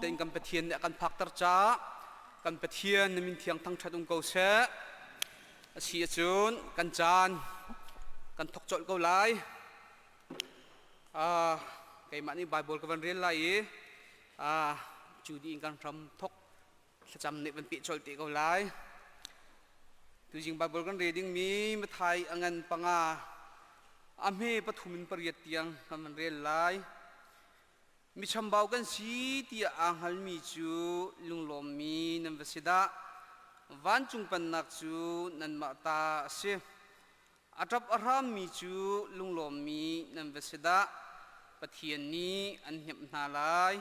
tein kan Pathian nih a kan phakter caah kan Pathian na min thiang thangṭhat um ko seh. A si ahcun kan caan kan thawk colh ko lai. Uh, keimah nih Bible ka van rel lai i uh, cu dih in kan hram thawk thlacam nih van peh colh te ko lai. Tuzing Bible kan rel dingmi Mathai a ngan panga a hme pathum in pariat tiang kan van rel lai. Mi chambau kan si tiah aa hngalmi cu lunglawmmi nan va si dah. Vancung pennak cu nanmah ta a si. A ṭap a hrammi cu lunglawmmi nan va si dah. Pathian nih an hnemh hna lai.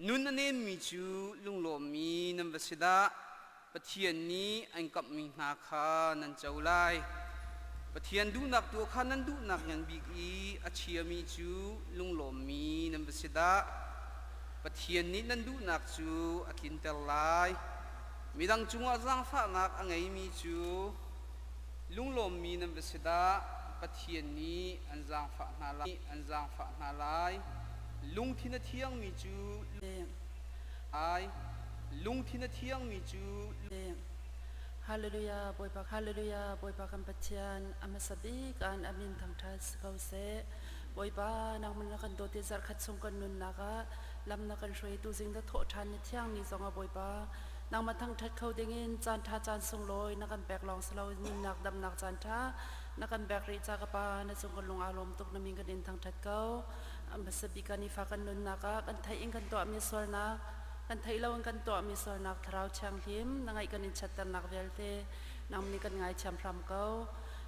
Nun a nemmi cu lunglawmmi nan va si dah! Pathian nih an kamhmi hna kha nan co lai. Pathian duhnak tuah kha nan duhnak ngan bik i a chiami cu lunglawmmi nan va si dah! Pathian nih nan duhnak cu a tlinter lai. Midang cungah zaangfahnak a ngeimi cu lunglawmmi nan va si dah! Pathian nih an zaangfah hna lai. An zaangfah hna lai. Lungthin a thiangmi cu ai. Lungthin a thiangmi cu Hallelujah Bawipa Hallelujah Bawipa kan Pathian a hmasa bik an amin thangṭhat si ko seh. Bawipa nangman na kan dawt i zarhkhat chung kan nunnak ah lam na kan hruai tu zing na thawh ṭhan ni thiang ni zong ah Bawipa nangmah thangṭhat kho dingin caan ṭha caan sunglawi na kan pek lawng si lo nunnak damnak caan ṭha na kan pek rih ca ka pa na cung kan lung aa lawm tuk na min kan in thangṭhat ko. Hmasa bik ah nifa kan nunnak ah kan theih in kan tuahmi sualnak, kan theih lo in kan tuahmi sualnak Thlarau Thianghlim na ngaih kan in chiatternak vialte nang nih kan ngaithiam hram ko.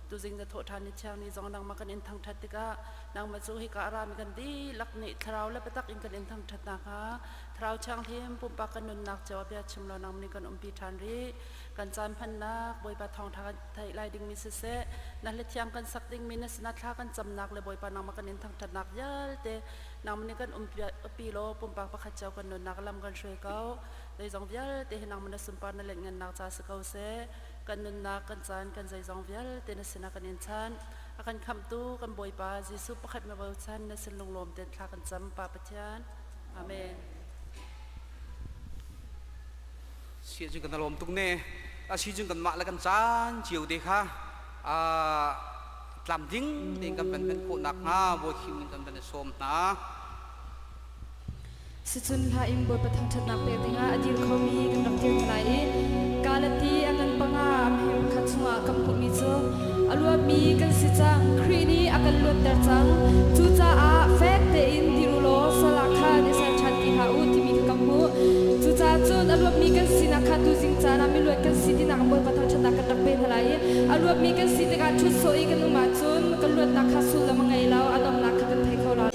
Tuzing na thawh ṭhan ni thiang ni zong nangmah kan in thangṭhat tikah nangmah cu hika a rami kan dihlak nih thlarau le biatak in kan in thangṭhat nakhnga Thlarau Thianghlim pumpak kan nunnak cio ah bia chim law nang nih kan umpi ṭhan rih. Kan caan hmannak Bawipa thawngṭha kan theih lai dingmi siseh, na hla thiang kan sak dingmi na sinah thla kan camnak le Bawipa nangmah kan in thangṭhatnak vialte nangmah nih kan umpi law pumpak pakhat cio kan nunnak lam kan hruai ko. Zeizong vialte hi nangmah na sunpar na lengngannak ca si ko seh. Kan nunnak, kan caan, kan zeizong vialte na sinah kan in chanh. A kan khamhtu kan Bawipa Jesuh pakhat na bochan na sin lunglawm tein thla kan cam Pa Pathian. Amen. Si cun kan lawm tuk ne. A si cun kanmah le kan caan cio te kha tlamtling tein kan van hman khawh nakhnga Bawi Khrih min kan van i sawm hna. Sicun hla in Bawipa thangṭhatnak pek dingah a dir khomi kan rak dir hna lai i Galati a ngan panga a hme pakhat chungah kan hmuhmi cu a luatmi kan si cang. Khrih nih a kan luatter cang. Cucaah fek tein dir u law sal ah khan i ser ṭhan ti hlah u timi kha kan hmuh. Cucaah cun a luatmi kan sinak kha tuzing caan ah miluat kan si tinak Bawipa thangṭhatnak kan rak pe hna lai i a luatmi kan si tikah ṭhut sawh i kan um ahcun kan luatnak kha sullam a ngei lo, a donghnak kha kan thei kho lo.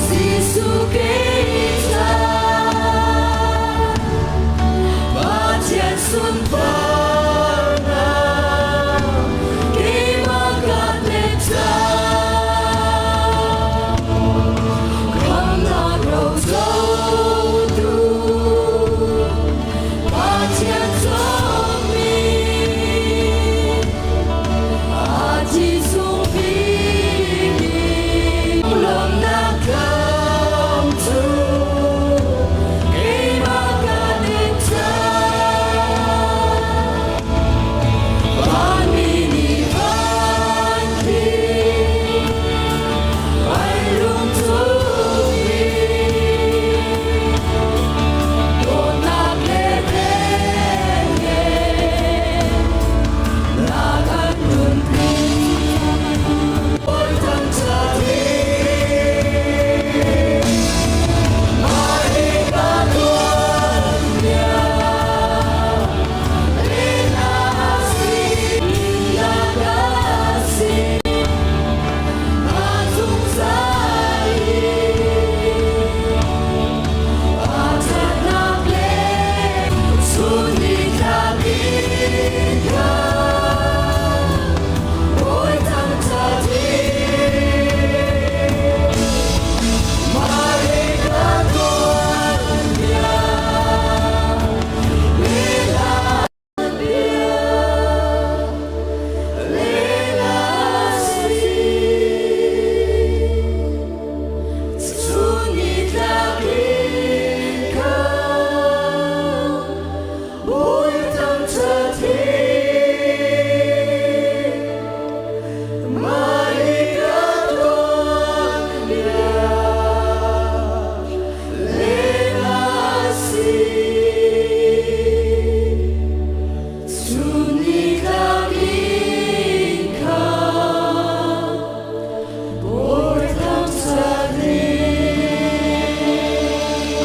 Jesuh keita Pathian sunparnak keimah ka pek cang. Khamhnak rocotu Pathian cawmmi a thi sung bik lawmnak kam cu keimah ka nih cang. Vanmi nih van khi an lungthu dawtnak le velngeih na kan nunpi. Bawi thangṭhat mah hi ka tuanbia lehla si na ka si na zungzal i a ṭhatnak le chun nitlak in khan Bawi thangṭhat mah hi ka tuanbia lehla lehla si. Chun nitlak in khan Bawi thangṭhat mah hi ka tuanbia lehla si. Chun nitlak in khan Bawi thangṭhat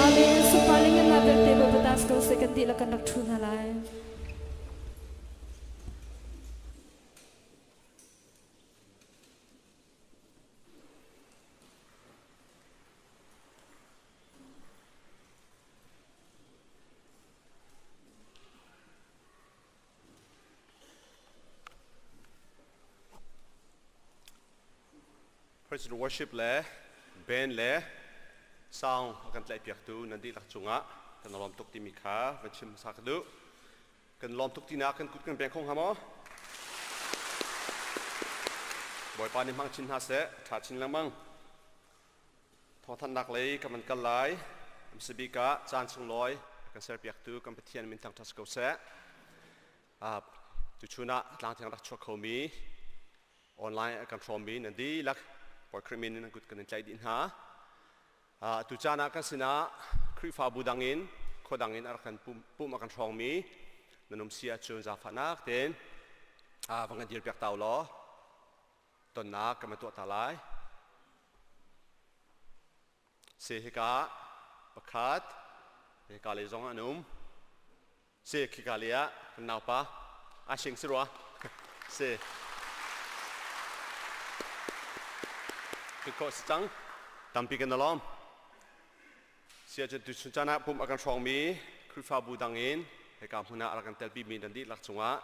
Amen. Sunparling in na belte Bawipa tas ko seh kan dihlak kan rak ṭhu hna lai. Praise and worship le band le sound a kan tlaihpiaktu nan dihlak cungah kan lawm tuk timi kha van chim hmasa ka duh. Kan lawm tuk tinak kan kut kan beng kho hnga maw? Bawipa nih hmang chin hna seh, ṭha chin lengmang. Thawngthanhnak lei kan van kal lai. Hmasabik ah caan sunglawi a kan serpiaktu kan Pathian min thangṭhat si ko seh. Tuchun ah tlangthiang rak chuak khomi online a kan hrawmmi nan dihlak Bawi Khrih min in nan kut kan in tlaih dih hna. Tu caan ah kan sinah Khrihfabu dang in khua dang in a rak kan pumh a kan hrawngmi nan um si ahcun zaangfahnak tein van kan dirpiak ta u law tonnak kan van tuah ta lai. Si hika pakhat hika lei zong an um. Si khika lei ah kan naupa a sing si rua. Si. Khi khawh si cang. Tampi kan alawm. Si ahcun tuchun caan ah pumh a kan hrawngmi Khrihfabu dang in hika hmun ah a rak kan telpimi nan dihlak cungah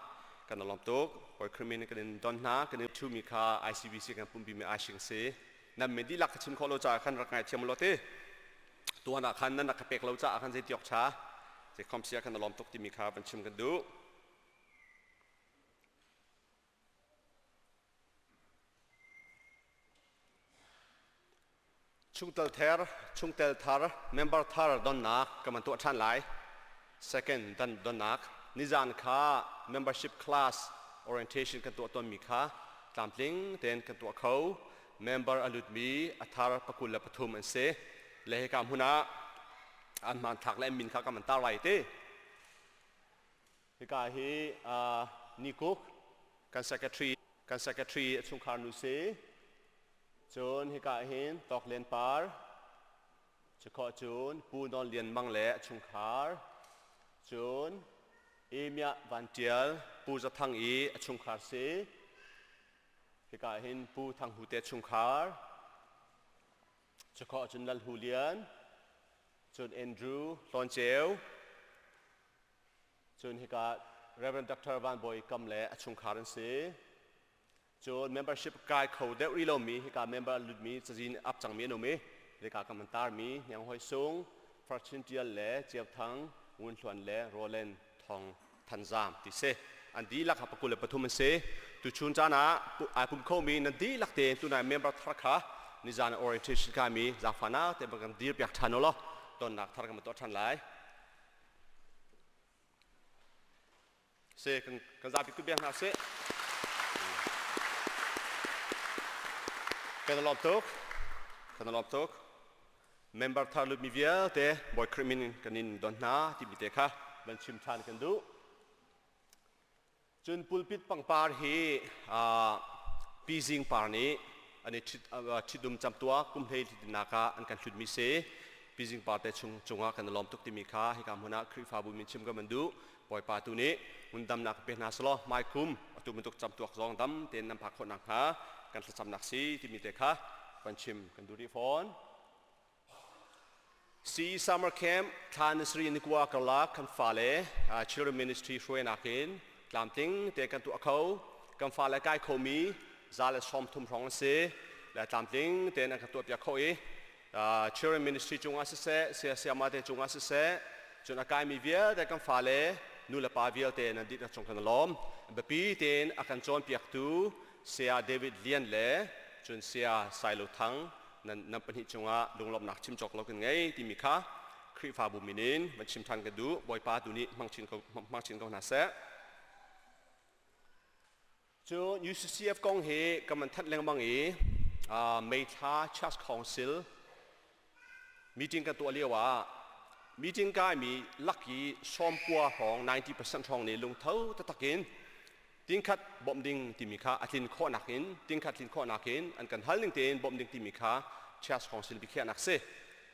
kan i lawm tuk. Bawi Khrih min in kan in don hna. Kan in ṭhumi kha ICBC kan pumhpimi aishing si. Nan min dihlak ka chim khawh lo caah khan rak ngaithiam u law ti. Tuan ah khan nan rak ka pek lo caah khan zei tiok ṭha zei khom si ah khan a lawm tuk timi kha van chim kan duh. Chungtel ther, chungtel thar, member thar donnak ka man tuah ṭhan lai. Second dan donnak. Nizan kha membership class orientation kan tuah tawnmi kha tlamtling tein kan tuah kho. Member a lutmi a thar 23 an si. Le hika hmun ah an hmanthlak le an min kha ka man tar lai te. Hika hi Nikuk kan secretary kan secretary a chungkhar nu si. Cun hika hin Tawk Lian Par, cukhawh cun Pu Nawl Lian Mang le a chungkhar, cun Emiah Van Ṭial, Pu Za Thang i a chungkhar si. Hika hin Pu Thang Hu te chungkhar, cukhawh cun Lal Hu Lian, cun Andrew Hlawn Ceu, cun hika Reverend Dr. Van Bawi Kam le a chungkhar an si. Cun membership kai kho deuh rih lomi hika member lutmi cazin ap cangmi an um i hika kan van tarmi Hniang Hoi Sung, Fortune Tial le Ceu Thang, Ngun Hluan le Roland Thong Than Zam ti si. An dihlak ha 23 an si. Tuchun caan ah ai pum khomi nan dihlak tein tunai member thar kha nizan orientation kaimi zaangfahnak te bang kan dir piak ṭhan u law tonnak thar kan tuah ṭhan lai. Se kan kan zapi tu biak hna sih. Kan lawm tuk. Kan lawm tuk. Member thar lutmi vialte Bawi Khrih min kan in don hna timi te kha van chim ṭhan kan duh. Cun pulpit pangpar hi Pi Zing Par nih an i ṭhitum camtuak kum hlei nak ah an kan hlutmi si. Pi Zing Par te chung cungah kan i lawm tuk timi kha hika hmun ah Khrihfabu min chim kan van duh. Bawipa tu nih ngun damnak pe hna selaw hmaikum atu bantuk camtuak zong dam tein nan phak khawh nakhnga kan thlacamnak si timi te kha van chim kan duh rih fawn. CE Summer Camp thla ni sarih ni kua karlak kan fale Children Ministry hruainak in tlamtling te kan tuah kho. Kan fale kai khomi 130 hrawng an si. Le tlamtling tein an kan tuahpiak kho i Children Ministry cungah siseh, saya sayama te cungah siseh, cun a kaimi vialte kan fale nu le pa vialte nan dihlak cung kan lawm. Biapi tein a kan cawnpiaktu Saya David Lian le cun Saya Sailo Thang nan nan pahnih cungah lunglawmhnak chim cawk lo kan ngei timi kha Khrihfabu min in van chim ṭhan ka duh. Bawipa tu nih hmang chin ko hmang chin ko hna seh. Cun UCCF kong hi kan van thanh lengmang i May thla Church Council meeting kan tuah lio ah meeting kaimi lak i 90 hrawng 90% hrawng nih lungtho taktak in tingkhat bawmh ding timi kha a tlin khawhnak in tingkhat tlin khawhnak in an kan hal ning tein bawmh ding timi kha Church Council biakhiahnak si.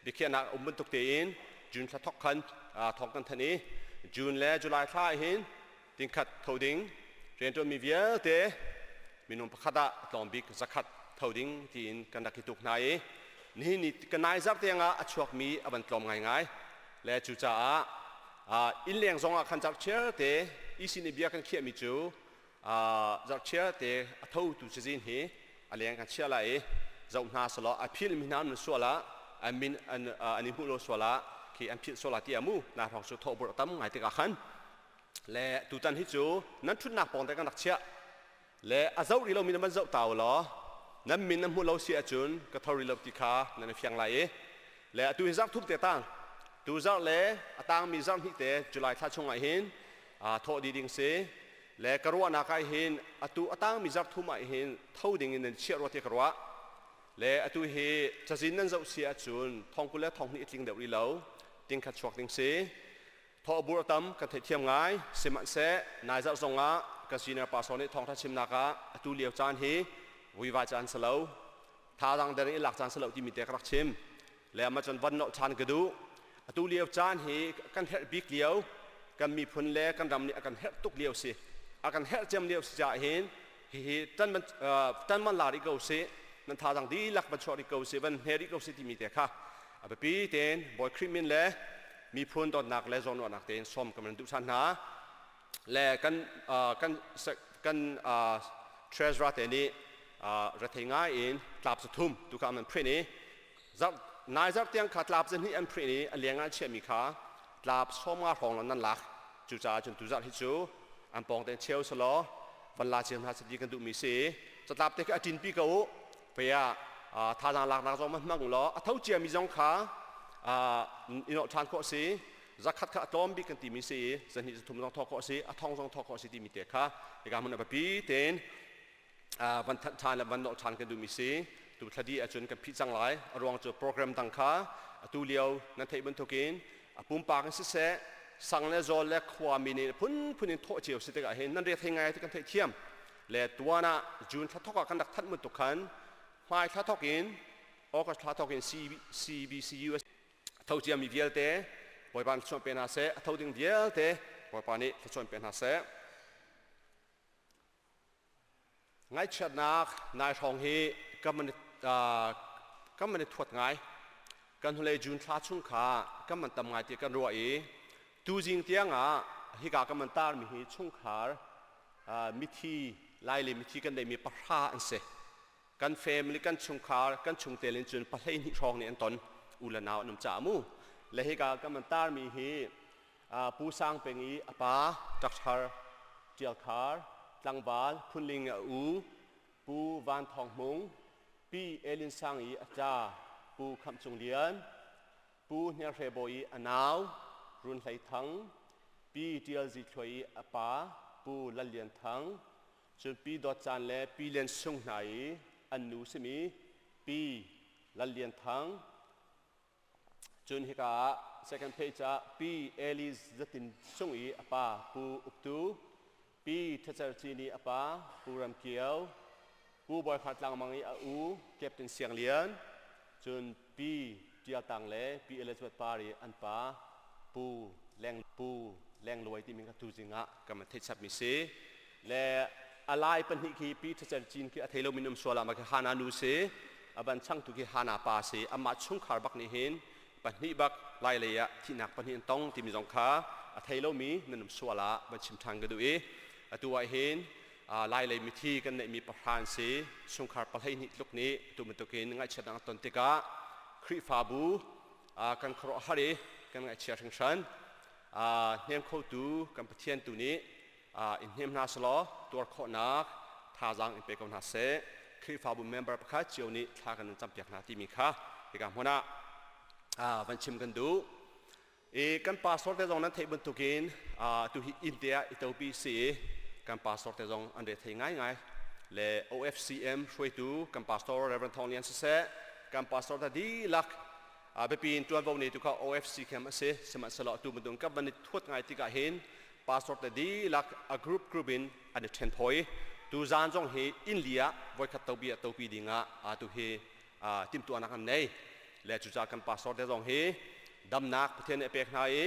Biakhiahnak um bantuk tein June thla thok khan thawng kan thanh i June le July thla ah hin tingkhat tho ding rianṭuanmi vialte minung pakhat ah tlawm bik zakhat tho ding tiin kan rak i tuk hna i nihin ni ka nai zarh tiang ah a chuakmi a van tlawm ngaingai le cucaah innleng zong ah khan zarhchiar te isi nih bia kan khiahmi cu zarhchiar te a thotu cazin hi a leng kan chiah lai i zoh hna selaw a phil mi hna an sual ah an min an an i hmuh lo sual ah khi an philh sual ah ti amu na hrawng cu thawh burh tam ngai tikah khan Le tutan hi cu nan ṭhutnak pawng te kan rak chiah. Le a zoh rih lomi nan van zoh ta u law nan min nan hmuh lo si ahcun ka tho rih lo ti kha nan i fiang lai i le atu hi zarh thum te tang tu zarh le a tangmi zarh hnih te July thla chungah hin thawh dih ding si le ka ruahnak ah hin atu a tangmi zarh thum ah hin tho ding in nan chiah rua ti ka ruah le atu hi cazin nan zoh si ahcun thong 20 le thong hnih a tling deuh rih lo ting khat chuak ding si. Thawhbur a tam kan theihthiam ngai. Sihmanhseh nai zarh zongah kan senior pastor nih thawngtha chimnak ah atu lio caan hi vuivai caan si lo. Thazaang der in i lak caan si lo timi te ka rak chim. Le amah cun van nolh ṭhan ka duh. Atu lio caan hi kan herh bik lio, kan miphun le kan ram nih a kan herh tuk lio si. A kan herh cem lio si caah hin hihi ṭan van ṭan van la rih ko sih. Nan thazaang dihlak van chuah rih ko sih, van hne rih ko sih timi te kha a biapi tein Bawi Khrih min le miphun dawtnak le zawnruahnak tein sawm kan van duh ṭhan hna. Le kan kan kan treasurer te nih rethei ngai in tlap zathum tu kha an print i zarh nai zarh tiang kha tlap zahnih an print i a leng ah chiahmi kha tlap 50 hrawng nan lak. Cucaah cun tu zarh hi cu an pawng tein cheu selaw van la cio hna sati kan duhmi si. Catlap te khi a ṭinpi ko u. Pe ah thazaang laknak zong hmang law a tho ciami zong kha i nawh ṭhan khawh si. Zakhat kha a tlawm bik kan timi si i zahnih zathum zong thawk khawh si, a thong zong thawk khawh si timi te kha hika hmun a biapi tein van thanh ṭhan le van nawh ṭhan kan duhmi si. Tu thladi ahcun kan phih cang lai. A ruang cu program dang kha atu lio nan theih bantukin a pumpak in siseh sang le zawl le khuami nih phunphun in thawh cio si tikah hin nan re thei ngai ti kan theih thiam. Le tuan ah June thla thok ah kan rak thanh bantuk khan hmai thla thok in August thla thok in CBCU tho ciami vialte Bawipa nih thluachuah pe hna seh. A tho ding vialte Bawipa nih thluachuah pe hna seh. Ngaihchiatnak nai hrawng hi kan man kan man i thuat ngai. Kan hnulei June thla chung kha kan man tam ngai ti kan ruah i tuzing tiang ah hika kan man tarmi hi chungkhar mithi lai le mithi kan neihmi pahra an si. Kan family kan chungkhar kan chungtel in cun pahlei hnih hrawng nih an ton u le nau an um caah mu. Le hika kan man tarmi hi Pu Sang Peng i a pa Dr. Tial Khar, tlangval Phunling a u Pu Van Thawng Hmung, Pi Elin Sang i a ṭa Pu Khamh Cung Lian, Pu Hniar Hre Bawi i a nau Run Hlei Thang, Pi Ṭial Zi Thluai i a pa Pu Lal Lian Thang, cun Pi Dawt Caan le Pi Lian Sung hna i an nu simi Pi Lal Lian Thang, Cun hika ah second page ah Pi Eli Zatin Sung i a pa Pu Uktu, Pi Thatcher Cin i a pa Pu Ram Kio, Pu Bawi Khar Tlangmang i a u Captain Siang Lian, cun Pi Tial Tang le Pi Elizabeth Par i an pa Pu Leng Pu Leng Luai timi kha tuzing ah kan van theih chapmi si. Le a lai pahnih khi Pi Thatcher Cin khi a thei lomi um sual ah mah khi Hana nu si. A ban changtu khi Hana pa si. Amah chungkhar bak nih hin pahnih bak lai lei ah thihnak pahnih an tong timi zong kha a thei lomi nan um sual ah van chim ṭhan ka duh i atu ah hin lai lei mithi kan neihmi pahra an si. Chungkhar pahlei hnih tluk nih tu bantukin ngaihchiatnak an ton tikah Khrihfabu kan khuaruahhar i kan ngaihchia hringhran. Hnem khotu kan Pathian tu nih in hnem hna selaw tuar khawhnak thazaang in pe ko hna seh. Khrihfabu member pakhat cio nih thla kan in campiak hna timi kha hika hmun ah van chim kan duh. I kan pastor te zong nan theih bantukin tu hi inn te ah i topi si i kan pastor te zong an re thei ngaingai le OFCM hruaitu kan pastor Reverend Thawng Lian siseh kan pastor ta dihlak biapi in ṭuanvo neitu kha OFC khem a si. Sihmanhsehlaw atu bantuk kan van i thuat ngai tikah hin pastor te dihlak a group group in an i ṭhen thawi. Tuzaan zong hi inn li ah voikhat topi ah topi ding ah atu hi timhtuahnak an nei. Le cucaah kan pastor te zong hi damnak Pathian nih a pek hna i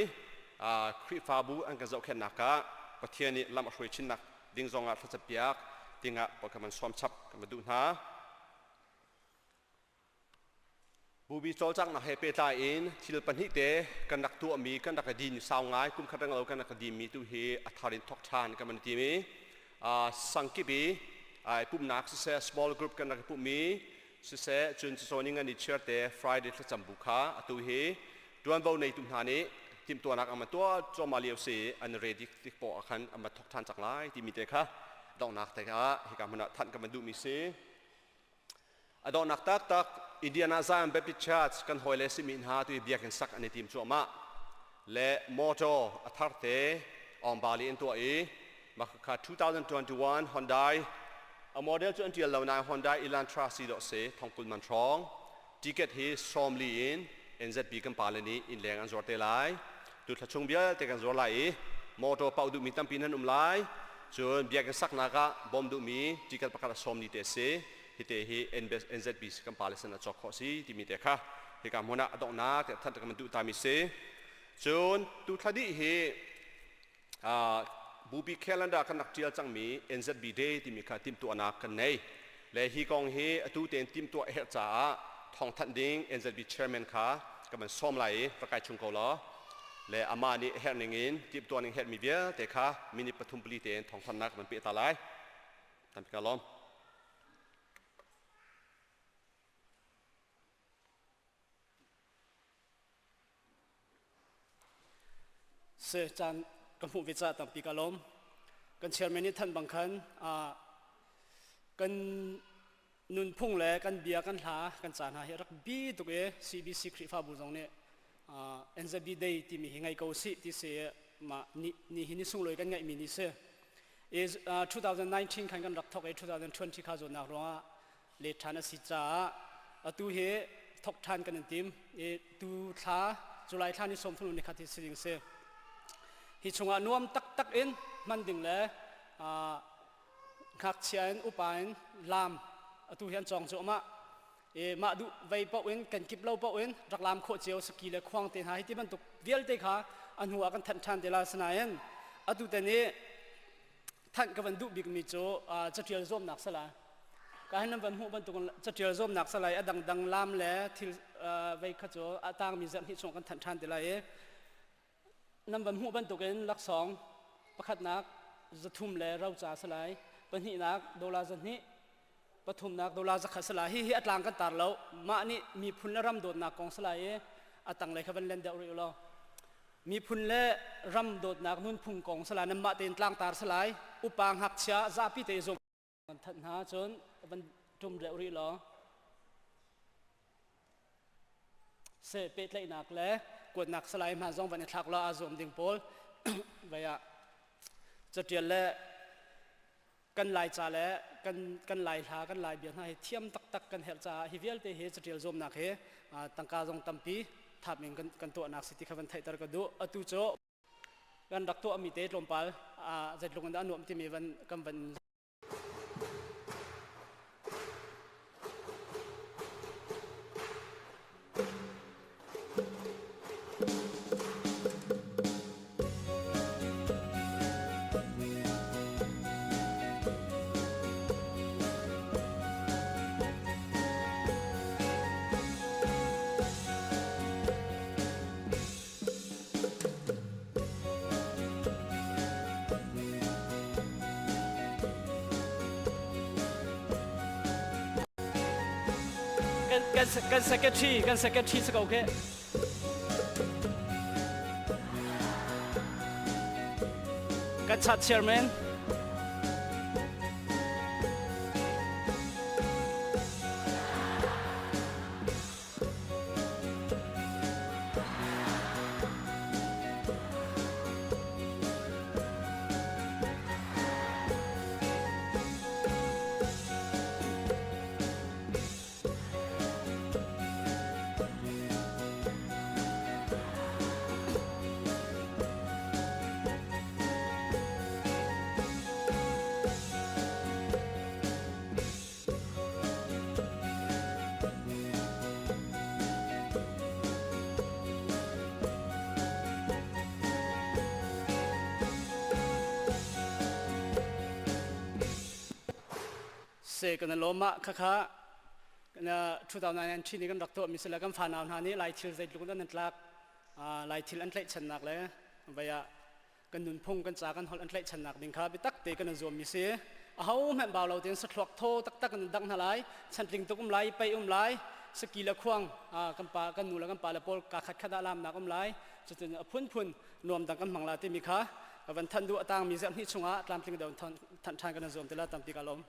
Khrihfabu an kan zohkhenhnak ah Pathian nih lam a hruai chinnak ding zong ah thlacampiak dingah kan van sawm chap kan va duh hna. Bupi cawlcanghnak he pehtlai in thil pahnih te kan rak tuahmi kan rak i din sau ngai kum khat renglo kan rak i dinmi tu hi a thar in thawk ṭhan kan van tim i sangkip i pumhnak siseh small group kan rak i pumhmi siseh cun cacawn in an i chiar te Friday thlacam bu kha atu hi ṭuanvo neitu hna nih timhtuahnak an tuah cuahmah lio si an ready tik poah ah khan an va thawk ṭhan cang lai timi te kha donghnak te ah hika hmun ah thanh kan van duhmi si. A donghnak taktak Indiana Zion Baptist Church kan hawile simi hna tu i biakinn sak an i tim cuahmah. Le motor a thar te Awngbali an tuah i mah kha 2021 Hyundai a model cu an tial lo nain Hyundai Elantra si dawh si thongkul man hrawng ticket hi sawmli in NZB kan pale nih innleng an zuar te lai. Tu thla chung vialte kan zuar lai i motor pauh duhmi tampi nan um lai. Cun biakinn saknak ah bawm duhmi ticket pakhat a sawmli te si. Hite hi NZBC kan pale sin a cawk khawh si timi te kha hika hmun ah a donghnak tiah thanh kan duh tami si. Cun tu thla dih hi Bupi calendar kan rak ṭial cangmi NZB Day timi kha timhtuahnak kan nei. Le hi kong hi atu tein timhtuah a herh caah thawngthanh ding NZB chairman kha kan van sawm lai i rak kai chung ko law le amah nih a herh ning in timhtuah ning herhmi vialte kha minute pathum pali tein thawngthanhnak kan van peh ta lai. Tampi ka lawm. Se caan ka hmuh ve caah tampi ka lawm. Kan chairman nih than bang khan kan nunphung le kan bia kan hla kan ca hna hi rak bi tuk i CBC Khrihfabu zong nih NZB Day timi hi ngei ko sih ti si mah ni ni hi ni sunglawi kan ngeihmi ni si. 2019 khan kan rak thok i 2020 kha zawtnak ruangah let ṭhan a si caah atu hi thok ṭhan kan in tim i tu thla July thla ni 30 ni khat hi si ding si. Hi chungah nuam taktak in hman ding le ngakchia in upa in laam atu hi an cawng cuahmah i mah duh vei paoh in kan kip lo paoh in rak laam khawh cio saki le khuang te hna hi ti bantuk vialte kha a hnu ah kan thanh ṭhan te la sinain atu te nih. Thanh ka van duh bikmi cu catial zuamnak sala. Ka hin nan van hmuh bantuk catial zuamnak salai a dangdang lam le thil vei kha cu a tangmi zarh hnih chung kan thanh ṭhan ti lai i nan van hmuh bantukin laksawng pakhatnak 300 le roca salai pahnihnak dollar 200 pathumnak dollar 100 salai hi hi a tlang kan tar lo mah nih miphun le ram dawtnak kong salai i a tanglei kha van len deuh rih law miphun le ram dawtnak nunphung kong salai nan mah tein tlangtar salai upa ngakchia zapi te zum kan thanh hna cun van ṭum deuh rih law se pehtlaihnak le kuatnak salai hma zong van i thlak law aa zuam ding pawl vai ah catial le kan lai ca le kan kan lai hla kan lai bia hna hi thiam taktak kan herh caah hi vialte hi catial zuamnak hi tangka zong tampi thap in kan kan tuahnak si ti kha van theihter ka duh atu cu kan rak tuahmi te tlawmpal zeitluk in dah a nuam timi van kan van Kan kan secretary kan secretary si ko ke. Kan chat chairman. Se kan lawm ah khakha na 2019 ni kan rak tuah mi sila kan fanau hna nih lai thil zeitluk nan tlak lai thil an tlaihchannak le vai ah kan nunphung kan ca kan holh an tlaihchannak ding kha biatak te kan zuam mi si aho hmanh bau lo tein sathluak thaw taktak kan dang hna lai chantling tuk um lai pei um lai saki le khuang kan pa kan nu le kan pa le pawl ka khat khat ah lamnak um lai cutin a phunphun nuam dang kan hmang la timi kha van than du atang mi zem hnih chungah tlamtling deuh than than kan zuam te la tampi ka lawm.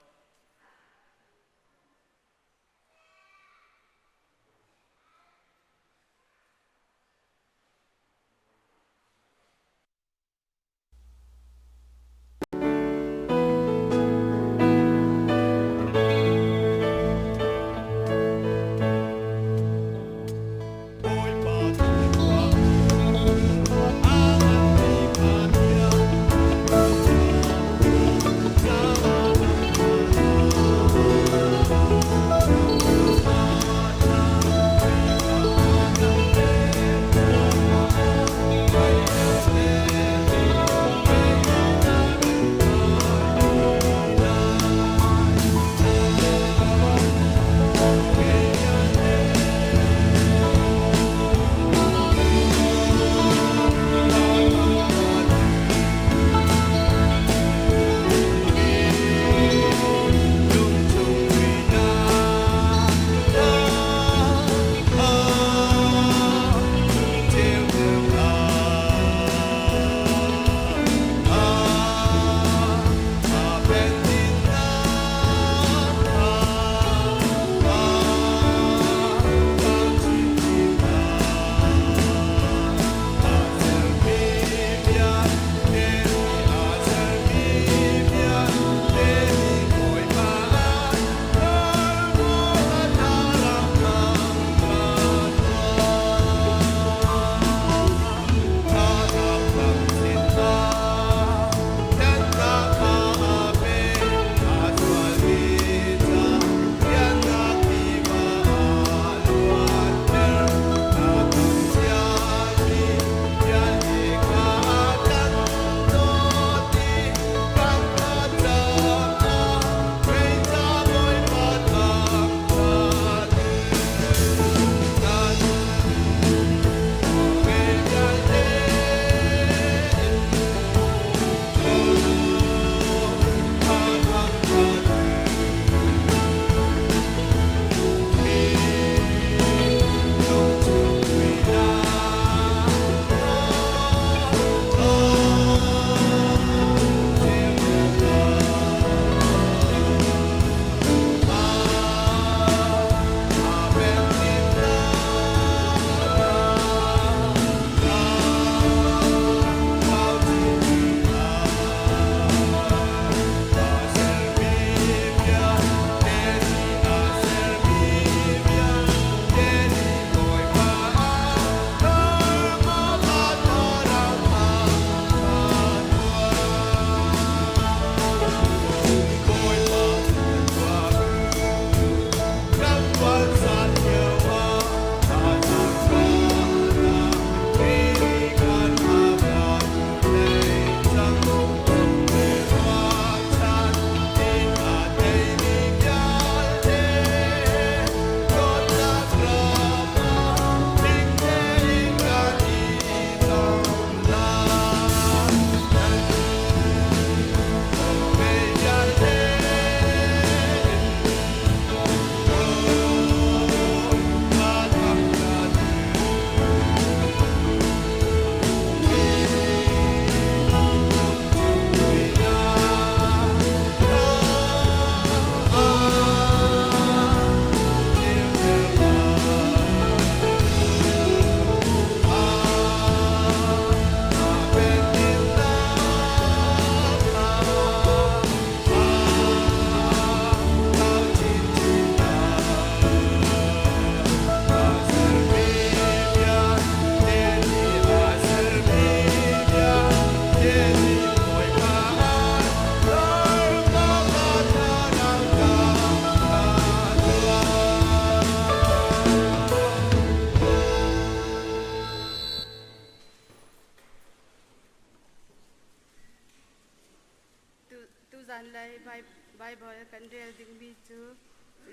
Bible kan rel dingmi cu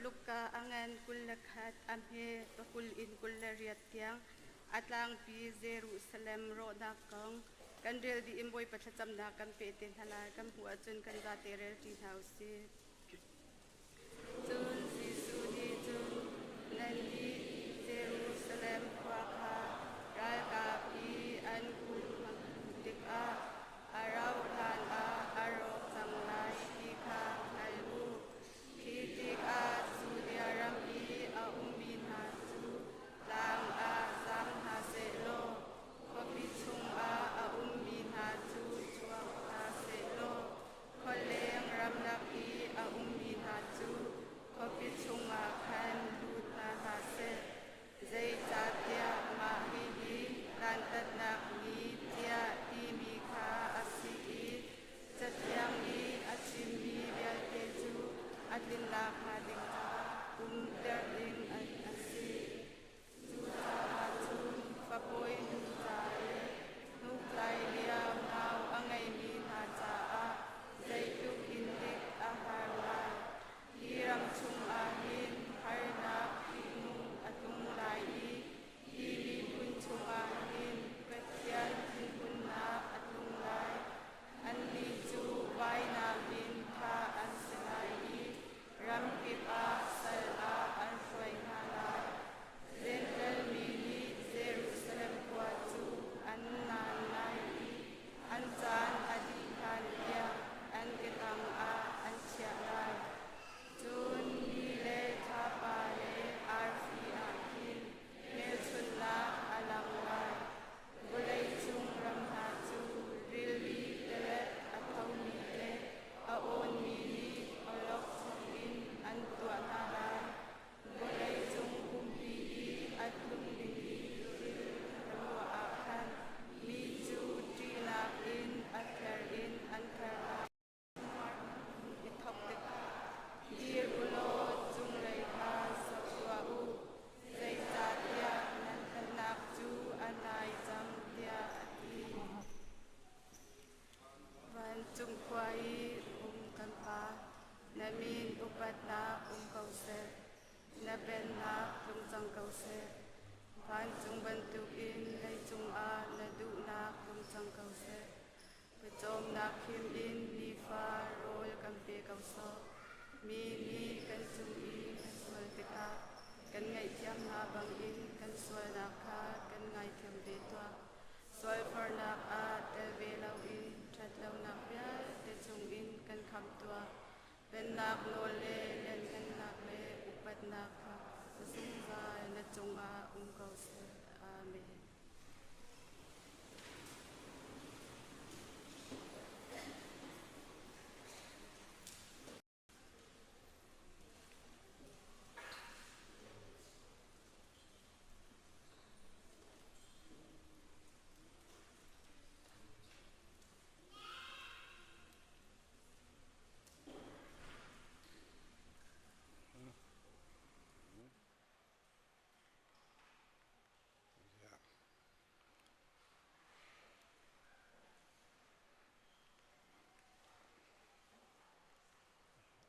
Luka a ngan 21 a hme pakul in 28 tiang a tlangpi Jerusalem rawhnak kong kan rel dih in Bawipa thlacamnak kan pe te hna lai. Kan hmuh ahcun kan zate rel ṭi hna u sih. Cun Jesuh nih cun, Nannih Jerusalem khua kha ralkap i an kulh tikah a rauhhlan ah a rawk cang lai ti kha hngal u. Khi tikah Judea ram i a ummi hna cu tlang ah zaam hna seh law khuapi chungah a ummi hna cu chuak hna seh law Khualeng ramlak i a ummi hna cu khuapi chungah khan lut hna hlah seh, zeicahtiah mah hihi dantatnak ni tiah timi kha a si i Cathiang nih a chimmi vialte cu a tlin nakhnga ding caah umter ding a si. Cucaah cun fapawi nu ca le hnuktlai lio nau a ngeimi hna caah zeitluk in dik a har lai. Hi ram chungah hin harnak ṭihnung a tlung lai i hi miphun chungah hin Pathian thinhunnak a tlung lai. Annih cu vainam in thah an si lai i Ramkip ah sal ah an hruai hna lai. Jentail mi nih Jerusalem khua cu an naan lai i an caan a dih hlan tiang an ketang ah an chiah lai. Cun ni le thlapa le arfi ah khin hmelchunhnak a lang lai. Vawleicung ram hna cu rili tilet a thomi le a awnmi nih awlokchong in an tuah hna lai. Vawleicung pumpi i a tlung dingmi thil ruah ah khan mi cu ṭihnak in a ther in an ther lai. I thawk tikah dir u law cunglei kha zoh tuah u, zeicahtiah nan tlanhnak cu a nai cang, tiah a ti. Vancung khua i um kan Pa, na min upatnak um ko seh. Na pennak tlung cang ko seh. Vancung bantukin leicung ah na duhnak tlung cang ko seh. Pawcawmnak khim in nifa rawl kan pe ko sawh. Mi nih kan cung i an sual tikah kan ngaihthiam hna bangin kan sualnak kha kan ngaithiam ve tuah. Sualforhnak ah tel ve loin ṭhatlonak vialte chungin kan khamh tuah. Pennak nawl le lianhngannak le upatnak kha zungzal na cungah um ko seh. Amen.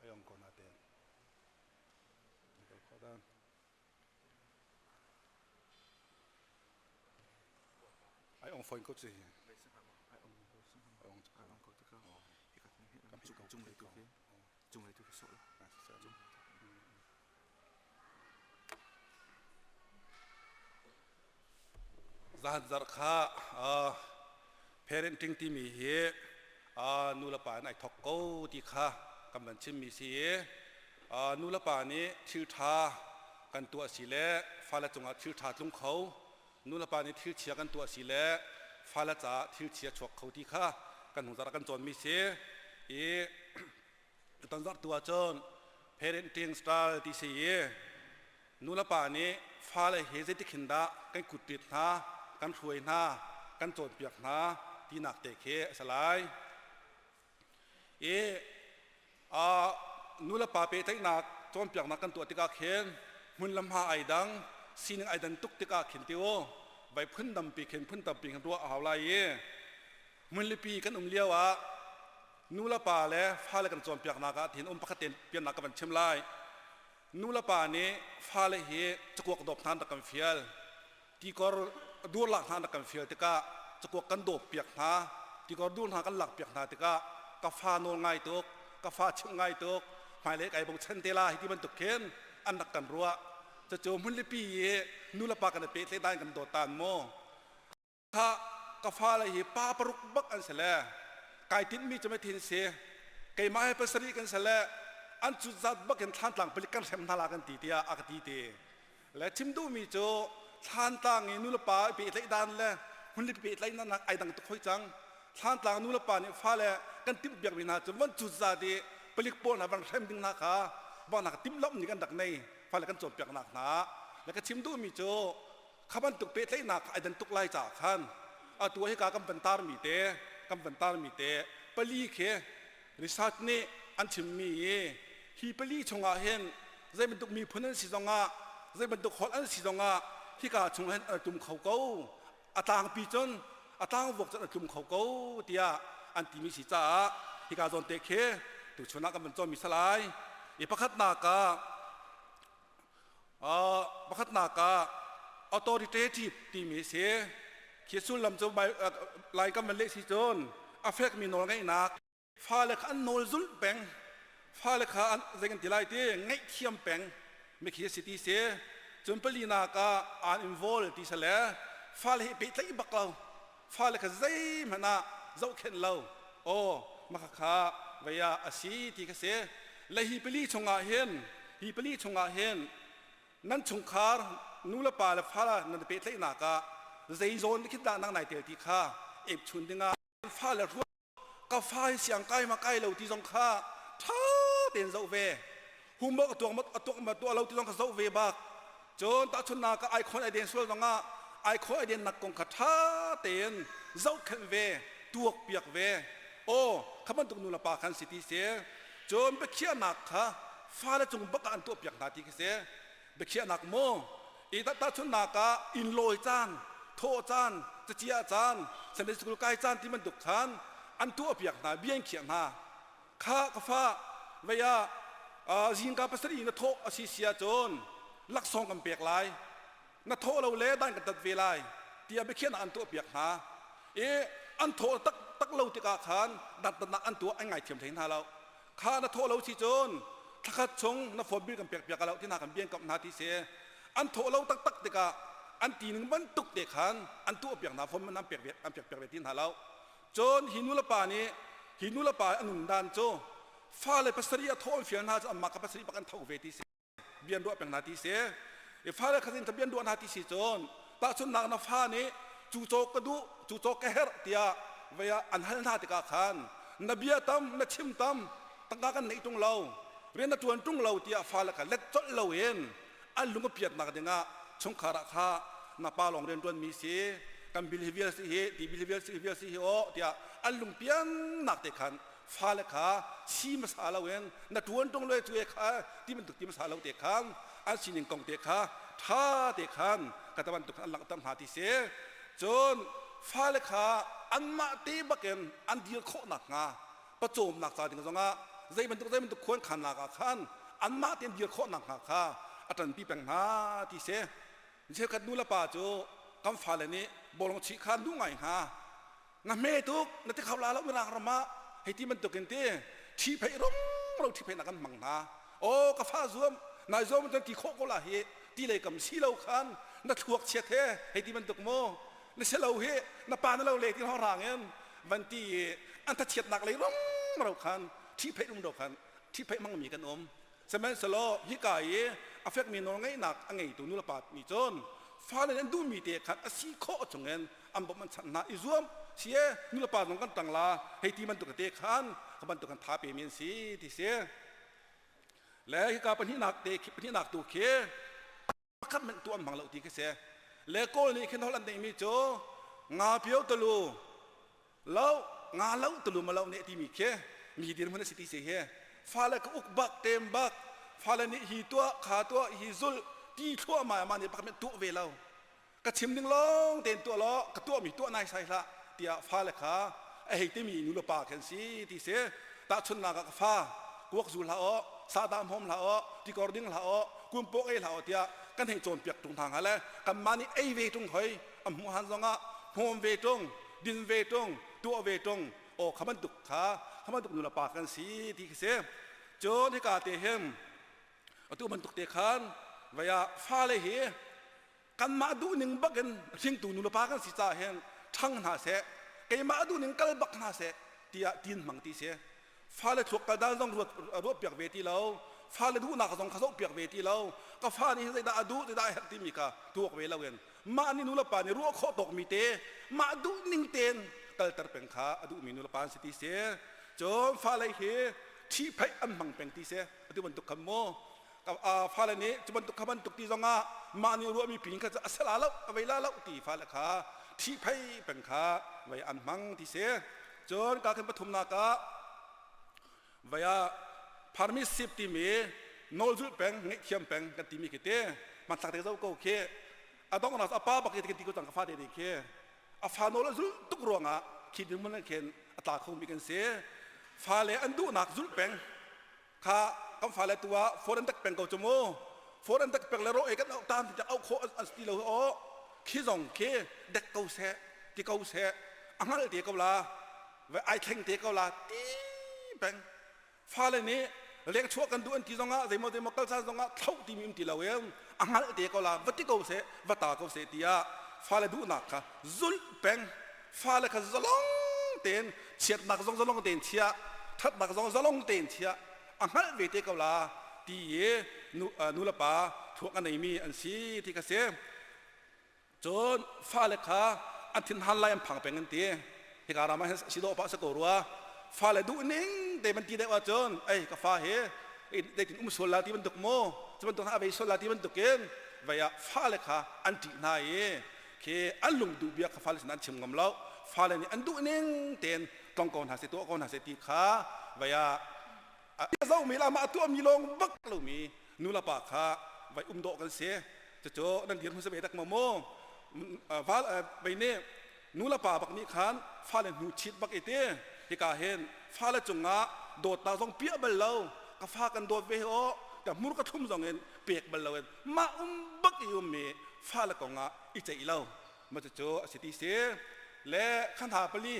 Ayong ko natin. Ai ong foin ko chi. Ai ong ai ong ko te ka. Cung lei tu khi. Cung lei tu khi sawh la. Zan zarh kha parenting timi hi nu le pa in ai thok ko ti kha kan van chimmi si i nu le pa nih thil ṭha kan tuah si le fale cungah thil ṭha tlung kho nu le pa nih thil chia kan tuah si le fale caah thil chia chuak kho ti kha kan hnu zarh ah kan cawnmi si i Tutan zarh tu ahcun parenting style ti si i nu le pa nih fale hi zeitik hin dah kan kutrit hna, kan hruai hna, kan cawnpiak hna tinak te khi a si lai. I nu le pa pehtlaihnak cawnpiaknak kan tuah tikah khin hmun le hma ai dang, sining ai dan tuk tikah khin ti u vai phun tampi khin phun tampi khin ruah a hau lai i hmunlipi kan um lio ah. Nu le pa le fale kan cawnpiaknak ah tin um pakhat tein piannak ka van chim lai. Nu le pa nih fale hi cakuak dawp hna an rak kan fial. Tikor dur lak hna an rak kan fial tikah cakuak kan dawp piak hna. Tikor dur hna kan lak piak hna tikah ka fa nawl ngai tuk, ka fa chimh ngai tuk, hmailei kai bochan te la hi ti bantuk khin an rak kan ruah. Cucu hmunlipi i nu le pa kan i pehtlaih dan kan dawt tan maw? Kha ka fale hi pa paruk bak an si le kai tinhmi cu thin si keimah he pasarih kan si le an cut zat bak in thlantlang palik kan hrem hna la kan ti tiah a ka ti te le chim duhmi cu thlantlang i nulepa i pehtlaih dan le hmunlipi pehtlaih nak ai dang tuk hoi cang thlantlang nulepa nih fale kan timh biakmi hna cu van cut zat i palik pawl hna van hrem ding hna kha bak timh lomh ni kan rak nei fale kan cawnpiaknak hna le ka chim duhmi cu Kha bantuk pehtlaihnak ai dan tuk lai caah khan atu ah hika kan van tarmi te kan van tarmi te pali khi research nih an chimmi i hi pali chungah hin zei bantuk miphun an si zongah zei bantuk holh an si zongah hika chung hin an tlum kho ko a tlangpi cun a tlangvuak cun a tlum kho ko tiah an timi si caah hika zawn te khi tuchun ah kan van cawnmi salai i pakhatnak ah Pakhatnak ah authoritative timi a si. Khi sullam cu Lai kan van leh si cun a fekmi nawlngeihnak fale kha an nawl zulh peng fale kha an zei kan ti lai ti ngaihthiam peng mi khi a si ti si. Cun palinak ah an involve ti si le fale hi pehtlaih bak lo fale kha zeihmanh ah zohkhenh lo aw maka kha vei ah a si ti kha si le hi pali chungah hin hi pali chungah hin nan chungkhar nu le pa le fa nan pehtlaihnak ah zei zawn khi dah nang nai tel ti kha epchun dingah fale ruat ka fa hi siang kai ma kai lo ti zong kha tha tein zoh ve homework a tuak ma a tuak ma tuah lo ti zong kha zoh ve bak cun tahchunnak ah ai khon ai den sual zong ah ai khon ai den nak kong kha tha tein zohkhenh ve tuak piak ve aw kha bantuk nu le pa khan si ti si cun biakhiahnak kha fale cung bak ah an tuah piak hna ti khi si biakhiahnak maw i tahchunnak ah inn lawi caan thawh caan cacia caan Sunday school kai caan ti bantuk khan an tuah piak hna bia an khiah hna kha ka fa vei ah zingka pasarih na thawh a si sia cun laksawng kan pek lai na thawh lo le dan kan tat ve lai tiah biakhiahnak an tuah piak hna i an thawh tak tak lo tikah khan dantatnak an tuah an ngaithiam hlei hna lo kha na thawh lo si cun thlakhat chung na phone bill kan pek piak lo ti hna kan bian kamh hna ti si an thawh lo taktak tikah an ti ning bantuk te khan an tuah piak hna phone man an pek an pek piak ve ti hna lo cun hi nu le pa nih hi nu le pa an nun dan cu fale pasarih a thawh an fial hna cu anmah ka pasarih bak an tho ve ti si bian ruah peng hna ti si i fale kha zin bian ruah hna ti si cun tahchunhnak na fa nih cu caw ka duh cu caw ka herh tiah vei ah an hal hna tikah khan na bia tam na chim tam tangka kan neih tung lo rian na tuan tung lo tiah fale kha let colh lo in an lung a piatnak dingah chungkhar ah kha na pa lawng rian tuan mi si kan bil hi vial si hi ti bil hi vial si hi vial si hi aw tiah an lung piannak te khan fale kha si hmasa loin na ṭuan ṭung le cu kha ti bantuk ti hmasa lo te khan an sining kong te kha ṭha te khan ka ta bantuk an langhter hna ti si cun fale kha anmah te bakin an dir khawh nakhnga pawcawmnak ca ding zongah zei bantuk zei bantuk khuan khannak ah khan anmah tein dir khawh nakhnga kha a ṭanpi peng hna ti si cheukhat nu le pa cu kan fale nih bawlung chih kha duh ngai hna na hme tuk na ti kho la lo mirang ram ah hei ti bantuk in ti thi phei rong ro thi phei na kan hmang hna o ka fa zuam nai zuam cun ti khawh ko la hi ti lei kam si lo khan na thluak chiat he hei ti bantuk mu na si lo hi na pa na lo le ti ho rang in van ti an tha chiat nak lei rong ro khan thi phei rum ro khan thi phei mang mi kan um Sihmanhsehlaw hika i a fekmi nawlngeihnak a ngeitu nulepa nih cun fale an duhmi te khan a si khawh chungin an bawmh an chanh hna i zuam si e nulepa zong kan tang la hei ti bantuk te khan ka bantuk kan tha pemi an si ti si le hika pahnihnak te pahnihnak tu khi pakhat hmanh tu an hmang lo ti khi si le kawl nih khin holh an neihmi cu nga pio tulu lo nga lo tulu ma lo ne timi khi mi dirhmun a si ti si hi fale ka uk bak tem bak fale nih hi tuah kha tuah hi zul ti thluahmah ma nih pakhat hmanh tuah ve lo ka chim ding lawng tein tuah law ka tuahmi tuah nai sai hlah tiah fale kha a hei timi nu le pa kan si ti si. Tahchunhnak ah ka fa kuak zu hlah aw, sahdah hmawm hlah aw, tikor ding hlah aw, kumpawk ei hlah aw tiah kan hei cawnpiak ṭung hna hnga le kanmah nih ei ve ṭung hoi a hmuh han zongah hmawm ve ṭung, din ve ṭung, tuah ve ṭung aw kha bantuk kha kha bantuk nu le pa kan si ti khi si. Cun hika te hin atu bantuk te khan vei ah fale hi kanmah duhning bakin hringtu nu le pa kan si caah hin ṭhang hna seh keimah duhning kal bak hna seh tiah tin hmang ti si. Fale thluak kal dan zong ruat ruahpiak ve ti lo, fale duhnak zong kha zohpiak ve ti lo, ka fa nih hin zeidah a duh zeidah a herh timi kha tuak ve loin mah nih nu le pa nih ruah khawh tawkmi te mah duhning tein kalter peng kha a duhmi nu le pa an si ti si. Cun fale hi ṭhihphaih an hmang peng ti si. Atu bantuk khan mu fale nih cu bantuk kha bantuk ti zongah mah nih ruahmi pin kha a sala lo a vei la lo ti fale kha ṭhihphaih peng kha vei an hmang ti si. Cun ka khin pathumnak ah vei ah permissive timi nawlzulh peng ngaihthiam peng kan timi khi te hmanthlak te zoh ko khi a donghnak a pa bak i ti ko cang ka fate nih khi a fa nawl a zulh tuk ruangah khi dirhmun ah khin a tla khomi kan si. Fale an duhnak zulh peng kha kan fale tu ah phone an tak peng ko cu mu. Phone an tak peng le ro ei kan auh tan ti auh khawh an ti lo aw khi zong khi dek ko seh ti ko seh a hngal te ko la ai thleng te ko la ti peng. Fale nih lengchuah kan duh an ti zongah zeimaw zeimaw kal caan zongah thloh timi um ti lo in a hngalh te ko la va ti ko seh va ta ko seh tiah fale duhnak kha zulh peng. Fale kha zalong tein chiatnak zong zalong tein chiah, thatnak zong zalong tein chiah a hngalh ve te ko la ti i nu, nu le pa thuak a neimi an si ti kha si. Cun fale kha an thinhan lai an phang peng an ti. Hika ram ah hin si dawh pah si ko rua. Fale duh ning te man ti deuh ahcun ei ka fa hi zeitin um sual la ti bantuk mu cu bantuk hna a vei sual la ti bantuk in vei ah fale kha an ṭih hna i khi an lung duh bia kha fale sin an chim ngam lo. Fale nih an duh ning tein tlong ko hna seh tuah ko hna seh ti kha vei ah a zohmi le amah a tuahmi lawng bak lomi nu le pa kha vai um dawh kan si. Cucu nan dirhmun si ve tak maw mu? Val vei nih nu le pa bak nih khan fale hnu chit bak i ti hika hin fale cungah dawtnak zong piah bal lo, ka fa kan dawt ve aw ka hmur ka thlum zong in pek bal lo in mah um bak i ummi fale kongah i ceih lo ma cucu a si ti si le khan ha pali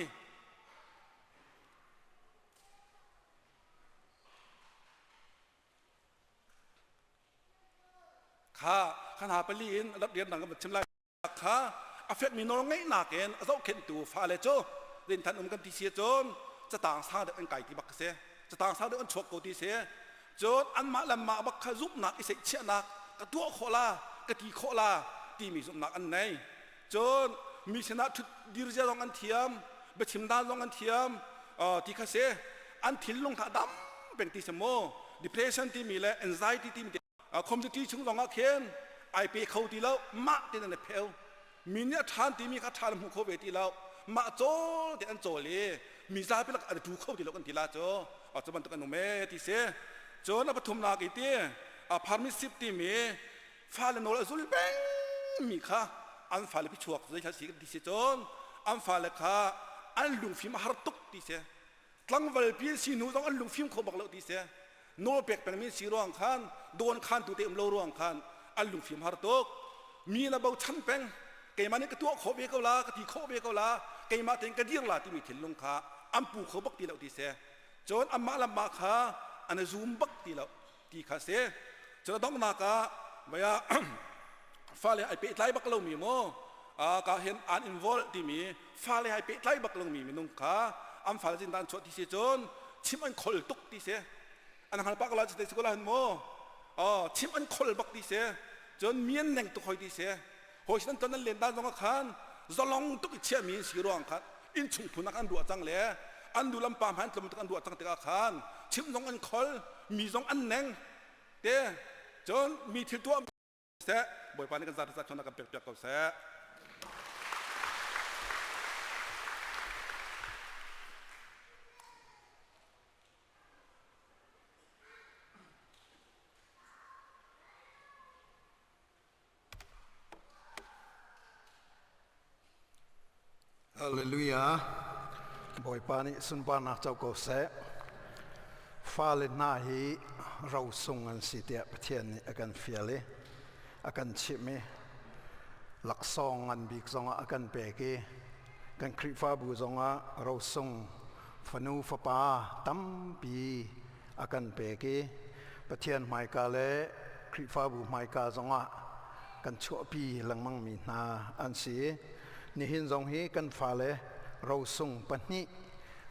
Kha kha hna pali in rat rian dang kan chim lai kha a fekmi nawl ngeihnak in a zohkhenhtu fale cu rinthan um kan ti si cun catang sang deuh an kai ti bak si catang sang deuh an chuak ko ti si cun anmah le mah bak kha zumhnak i seihchiahnak ka tuah khawh la ka ti khawh la timi zumhnak an nei. Cun mi sinah ṭhut dir zia zong an thiam, biachim dan zong an thiam ti kha si. An thinlung kha a dam peng ti si mu. Depression timi le anxiety timi te community chung zong ah khin ai pe kho ti lo, mah tin an i pheu. Mi nih a ṭhan timi kha ṭhan hmu kho ve ti lo. Mah cawl te an cawl i mi zapi lak an ṭu kho ti lo kan ti la cu. Cu bantuk an um ee ti si. Cun a pathumnak i ti permissive timi fale nawl a zul pengmi kha an fale phichuak zei si ti si cun an fale kha an lungfim a har tuk ti si. Tlangval pi si hnu zong an lungfim kho bak lo ti si. Nawl pek pengmi si ruang khan dawn khan tu te um lo ruang khan an lungfim har tuk. Mi na bochan peng keimah nih ka tuah khawh ve ko la ka ti khawh ve ko la keimah tein ka dir la timi thinlung kha an pu kho bak ti lo ti si. Cun anmah le mah kha an i zum bak ti lo ti kha si. Cun a donghnak ah vaya fale ai pehtlai bak lomi mu ka hin an involve timi fale ai pehtlai bak lomi minung kha an fale cin dan chuah ti si cun chim an khol tuk ti si. An hangal pak la te si ko la hin mu chim an khol bak ti si. Cun mian neng tuk hoi ti si. Hawi sin an ton an len dan zong ah khan zalong tuk i chiahmi an si ruang khan innchung phun ah an ruah cang le an nu lampa hmanh tlum tuk an ruah cang tikah khan chim zong an khol mi zong an neng te cun mi thil tuah seh Bawipa nih kan zat zat kan pek piak ko seh. Hallelujah. Bawipa nih sunparnak co ko seh. Fale hna hi rosung an si tiah Pathian nih a kan fial i a kan chimh i laksawng ngan bik zongah a kan pek i kan Khrihfabu zongah rosung fanu fapa tampi a kan pek i Pathian hmaika le Khrihfabu hmaika zongah kan chuahpi lengmangmi hna an si. Nihin zong hi kan fale rosung pahnih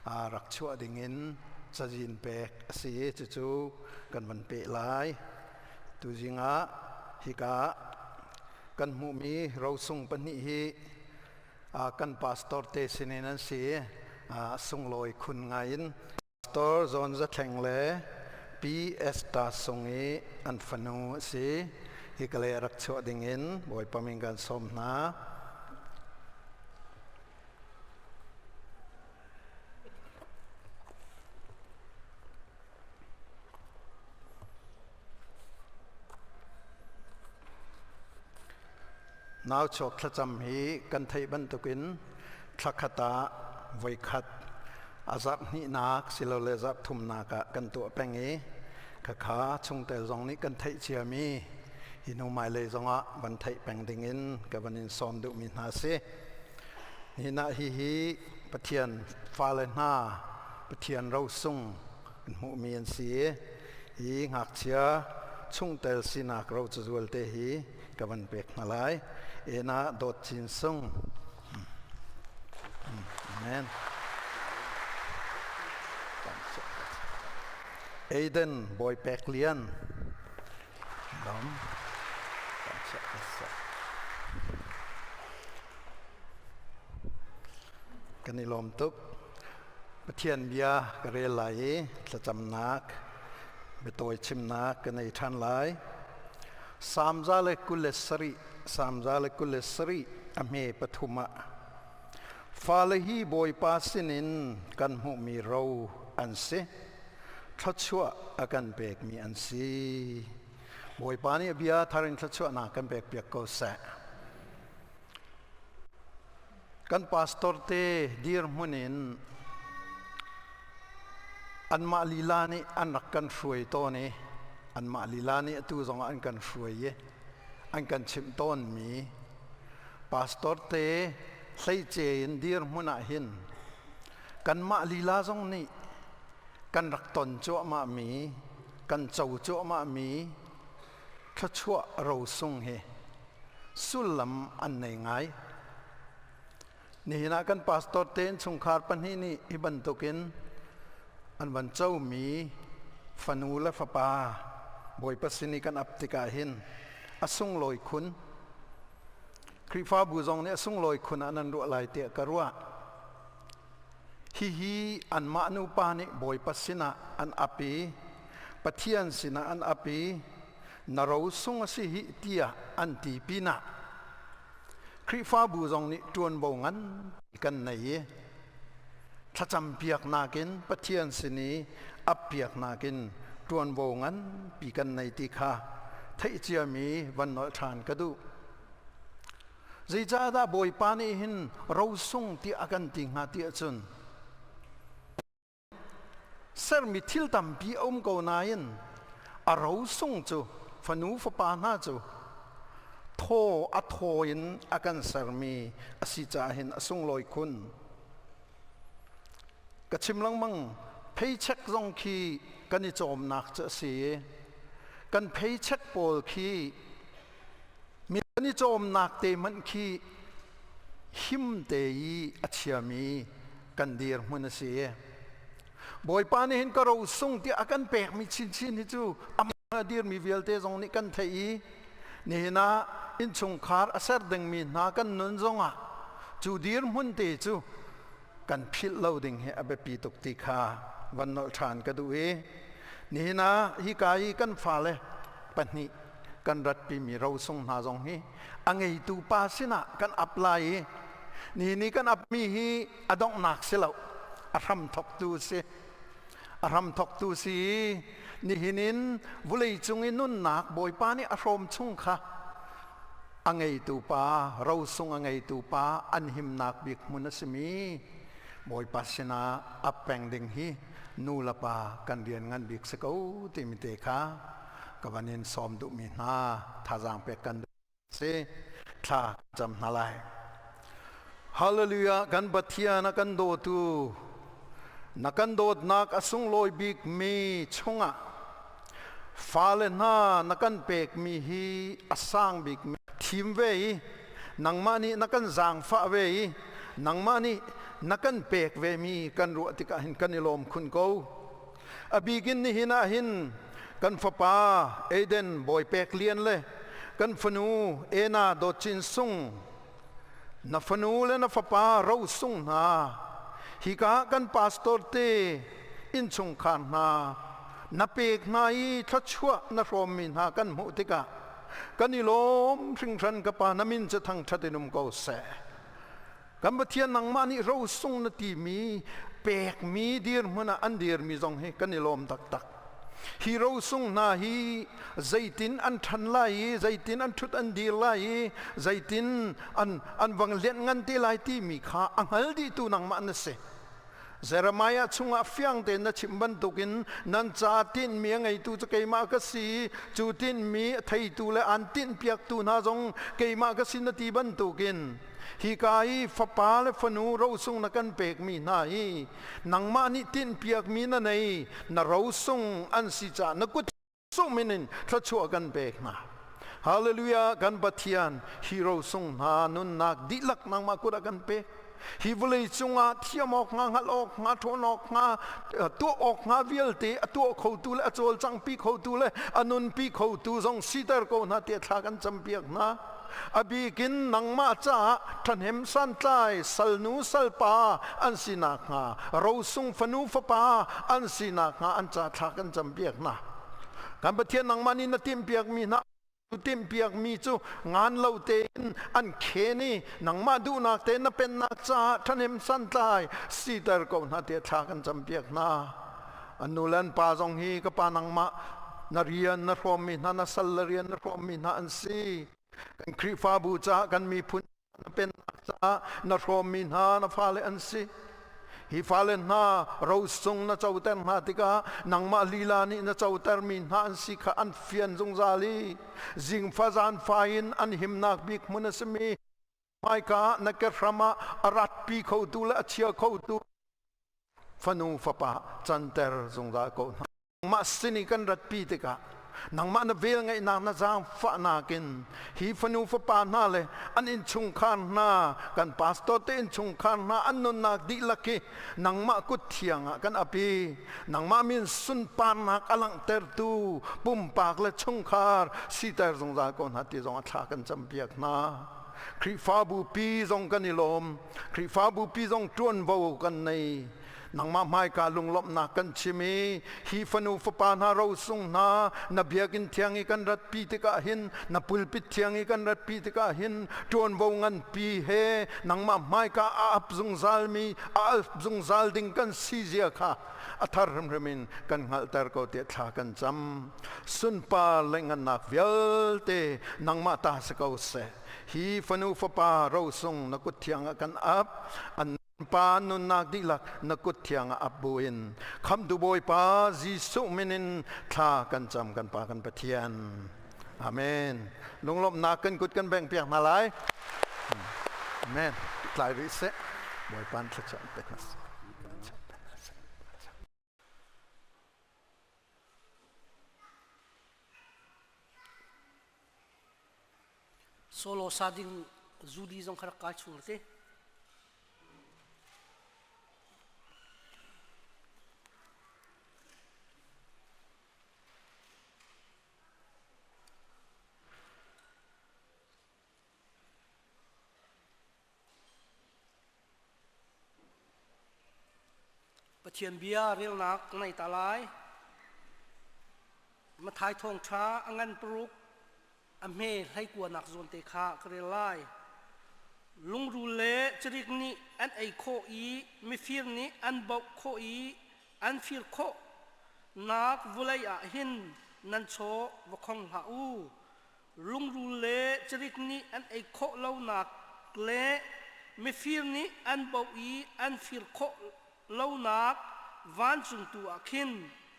rak chuah dingin cazin pek a si i cucu kan van peh lai. Tuzing ah hika kan hmuhmi rosung pahnih hi kan pastor te sinin an si i sunglawi khun ngai in Pastor Zawn Za Thleng le Pi Esther Sung i an fanu a si. Hi ka le rak chuah ding in Bawipa min kan sawm hna. Nau chuak thlacam hi kan theih bantukin thlakhat ah voikhat a zarh hnihnak silole zarh thumnak ah kan tuah peng i khakha chungtel zong nih kan theih ciami hi hnu hmailei zongah van theih peng dingin ka van in sawm duhmi hna si. Nihin ah hihi Pathian fale hna Pathian rosung kan hmuhmi an si i hi ngakchia chungtel sinak ro cazual te hi ka van pek hna lai. Ena Dawt Cin Sung. Amen. Aiden Bawi Pek Lian. Dom. Kan i lawm tuk. Pathian bia ka rel lai i thlacamnak biatawi chimnak ka nei ṭhan lai. Salm 127, Salm 127 a hme pathum ah Fale hi Bawipa sinin kan hmuhmi ro an si. Thluachuah a kan pekmi an si. Bawipa nih a bia thar in thluachuahnak kan pekpiak ko seh. Kan pastor te dirhmun in anmah lila nih an rak kan hruai tawn i anmah lila nih atu zongah an kan hruai i an kan chimh tawnmi pastor te hleice in dirhmun ah hin kanmah lila zong nih kan rak ton cuahmahmi kan co cuahmahmi thluachuah rosung hi sullam an nei ngai. Nihin ah kan pastor te innchungkhar pahnih nih hi bantukin an van comi fanu le fapa Bawipa sin i kan ap tikah hin a sunglawi khun. Khrihfabu zong nih a sunglawi khun ah nan ruah lai tiah ka ruah. Hihi anmah nupa nih Bawipa sinah an ap i Pathian sinah an ap i na rosung a si hih tiah an ti pinah Khrihfabu zong nih ṭuanvo ngan kan nei i thlacampiaknak in Pathian sin i appiaknak in ṭuanvo nganpi kan nei ti kha theih ciami van nolh ṭhan ka duh. Zeicahdah Bawipa nih hin rosung tiah a kan ti hnga ti ahcun sermi thil tampi a um ko nain a rosung cu fanu fapa hna cu thaw a thaw in a kan sermi a si caah hin a sunglawi khun. Ka chim lengmang paycheck zong khi kan i cawmnak cu a si i kan paycheck pawl khi Mi kan i cawmnak te hmanh khi him te i a chiami kan dirhmun a si. Bawipa nih hin ka rosung tiah a kan pekmi chinchin hi cu a dirmi vialte zong nih kan theih i nihin ah innchungkhar a ser dingmi hna kan nun zongah cu dirhmun te cu kan philh lo ding hi a biapi tuk ti kha van nolh ṭhan ka duh i nihin ah hika i kan fale pahnih kan ratpimi rosung hna zong hi a ngeitu pa sinah kan ap lai i nihin i kan apmi hi a donghnak si lo a hram thawktu si a hram thawktu si i nihin in vulei cung i nunnak Bawipa nih a hrawm chung kha a ngeitu pa rosung a ngeitu pa an himnak bik hmun a simi. Bawipa sinah ap peng ding hi nu le pa kan rian ngan bik si ko timi te kha ka van in sawm duhmi hna thazaang pek kan duh si thla cam hna lai. Hallelujah kan Pathian a kan dawtu na kan dawtnak a sunglawi bik mi chungah fale hna na kan pekmi hi a sang bik mi thim ve i nangmah nih na kan zaangfah ve i nangmah nih na kan pek ve mi kan ruah tikah hin kan i lawm khun ko. A bikin nihin ah hin kan fapa Aiden Bawi Pek Lian le kan fanu Ena Dawt Cin Sung na fanu le na fapa Ro Sung hna hika kan pastor te innchungkhar hna na pek hna i thluachuah na hrawmmi hna kan hmuh tikah kan i lawm hringhran ka pa na min cu thangṭhat in um ko seh. Kan Pathian nangmah nih rosung na timi pekmi dirhmun ah an dirmi zong hi kan i lawm taktak. Hi rosung hna hi zeitin an ṭhan lai i zeitin an ṭhut an dir lai i zeitin an an vang lianh ngan te lai timi kha a hngal dihtu nangmah na si. Jeremiah chungah fiang tein na chim bantukin nan ca tinhmi a ngeitu cu keimah ka si cu tinhmi a theitu le an tinhpiaktu hna zong keimah ka si na ti bantukin hika i fapa le fanu rosung na kan pekmi hna hi nangmah nih tinhpiakmi na nei na rosung an si caah na kut sung in thluachuah kan pek hna. Hallelujah kan Pathian hi rosung hna nunnak dihlak nangmah kut ah kan pek. Hi vawlei cungah thiam awk hnga hngalh awk hnga ṭhawn awk hnga tuah awk hnga vialte a tuah khotu le a cawlcanghpi khotu le a nunpi khotu zong siter ko hna tiah thla kan campiak hna. A bikin nangmah caah ṭhahnem santlai salnu salpa an si nakhnga rosung fanu fapa an si nakhnga an ca thla kan campiak hna. Kan Pathian nangmah nih na timhpiakmi hna timhpiakmi cu ngan lo tein an khen i nangmah duhnak te na pennak caah ṭhahnem santlai siter ko hna tiah thla kan campiak hna. An nu le an pa zong hi ka pa nangmah na rian na hrawmmi hna na sal le rian na hrawmmi hna an si. Kan Khrihfabu caah kan miphun na pennak caah na hrawmmi hna na fale an si. Hi fale hna rosung na coter hna tikah nangmah lila nih na cotermi hna an si kha an fian zungzal i zingfa zanfa in an himnak bik hmun a simi hmaika ah na kehram ah a ratpi khotu le a chia khotu fanu fapa canter zungzal ko hna. Nangmah sin i kan ratpi tikah nangmah na vel ngeihnak na zaangfahnak in hi fanu fapa hna le an innchungkhar hna kan pastor te innchungkhar hna an nunnak dihlak hi nangmah kut thiang ah kan ap i nangmah min sunparnak a langhtertu pumpak le chungkhar siter zungzal ko hna ti zong a thla kan campiak hna. Khrihfabu pi zong kan i lawm. Khrihfabu pi zong ṭuanvo kan nei. Nangmah hmaika lunglawmhnak kan chim i hi fanu fapa hna rosung hna na biakinn thiang i kan ratpi tikah hin na pulpit thiang i kan ratpi tikah hin ṭuanvo nganpi he nangmah hmaika a ap zungzalmi a alp zungzal ding kan si zia kha a thar hrimhrim in kan hngalhter ko tiah thla kan cam. Sunpar le ngannak vialte nangmah ta si ko seh. Hi fanu fapa rosung na kut thiang ah kan ap an Pa nunnak dihlak na kut thiang ah ap buin khamtu Bawipa Jesuh min in thla kan cam kan Pa kan Pathian. Amen. Lunglawmhnak kan kut kan bengh piak hna lai. Amen. Tlai rih seh. Bawipa thluachuah pe hna seh. Solo sa ding zuli zong kha rak kai chung te. Pathian bia relnak ka nei ta lai. Mathai thawngṭha a ngan paruk a hme hleikuanak zawn te kha ka rel lai. Lungrul le cirik nih an ei khawh i mifir nih an baoh khawh i an fir khawh nak vulei ah hin nan chaw va khong hlah u. Rungrul le cirik nih an ei khawh lonak le mifir nih an boh i an fir khawh lonak vancung tu ah khin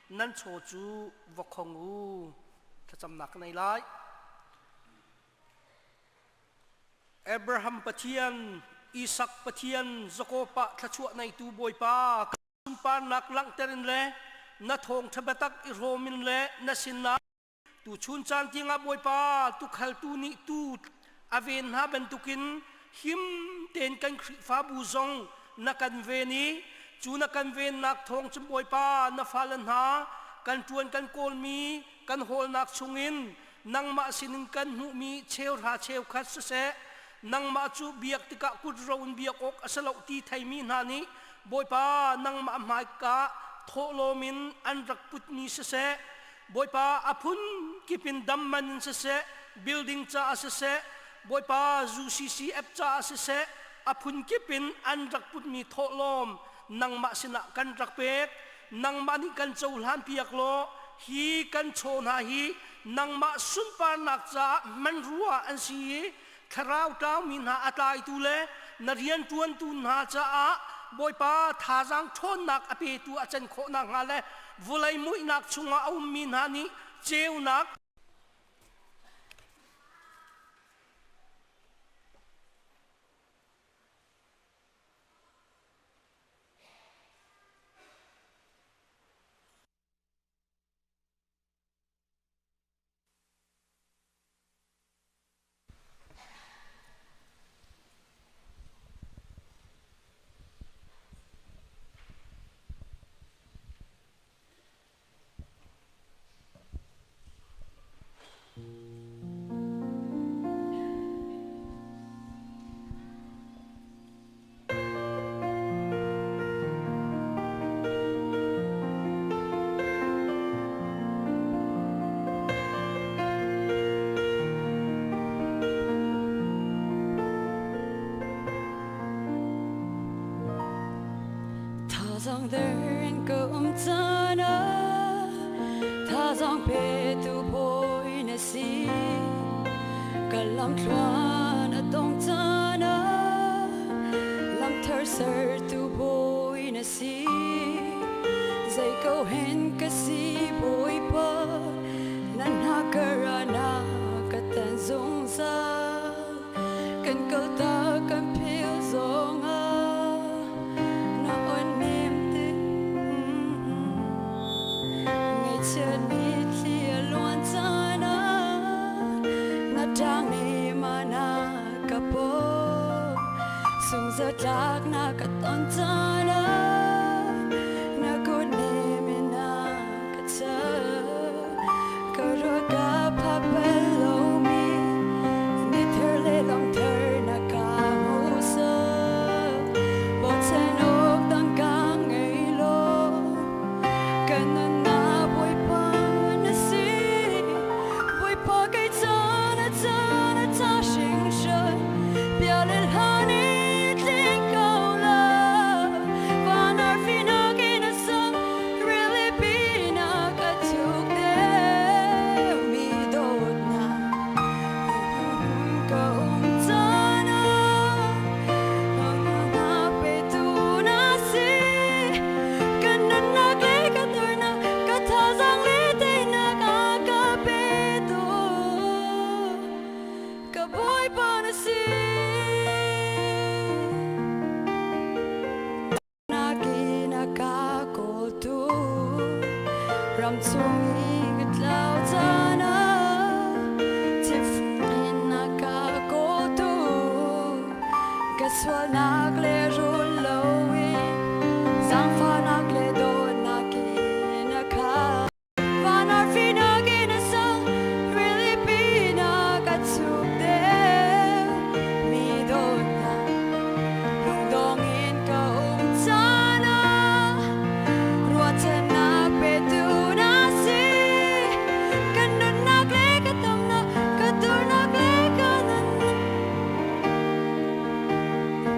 nan chaw cu va khong u. Thlacamnak ka nei lai. Abraham Pathian, Isak Pathian, Jakob ah thluachuah neitu Bawipa, sunparnak langhter in le na thawngṭha biatak i hrawm in le na sinah Tuchun caan tiangah Bawipa tukhaltu nih tuu a ven hna bantukin him tein kan Khrihfabu zong na kan ven i cu na kan vennak thawng cun Bawipa na fale hna kan ṭuan kan kawlmi kan hawlnak chungin nangmah sinin kan hmuhmi cheuhra cheukhat siseh nangmah cu biak tikah kutro in biak awk a si lo ti theimi hna nih Bawipa nangmah hmaika thawhlawm in an rak putmi siseh Bawipa a phun kip in dam man in siseh, building caah siseh, Bawipa UCCF caah siseh, a phun kip in an rak putmi thawhlawm nangmah sinah kan rak pek. Nangmah nih kan cohlan piak law hi kan chaw hna hi nangmah sunparnak caah hmanrua an si i thlarau tlaumi hna a tlaitu le na rianṭuantu hna caah Bawipa thazaang ṭhawnnak a petu a can khawh nakhnga le vawlei muihnak chungah a ummi hna nih ceunak Thazang der in ka um caan ah thazang petu bawi na si. Ka lamthluan a dong caan ah lamthar sertu bawi na si. Zei ko hen ka si Bawipa na hna kara na ka tan zungzal kan kal ta kan phil zongah na on nem tin ngaihchiat mitthli a luan caan ah na ṭang i mana ka paw sungzatlak na ka ton caan ah na kut nem in na ka char ka ruah ka phak bal lomi ni thar le lam thar na ka hmuhsak bochan awk dang ka ngei lo ka nunnak Bawipa na si Bawipa kei ca na ca na ca hringhran bia le hla nih tling ko la van arfi nakin a sang rilipi na ka tuk deuh mi dawtnak ka um caan ah na petu na si kan nunnak le ka turnak ka thazaang le teinak a ka petu ka Bawipa na si. Nakin a ka kawltu ram chung i ka tlau caan ah in a ka kawltu ka sualnak le rul loin zaangfahnak le dawtnak in a khat. Van arfi nakin a sang, rilipi na ka chuk deuh mi dawtnak lungdong in ka um caan ah ruahchannak petu na si. Kan nunnak le ka tamnak, ka durnak le ka nunnak,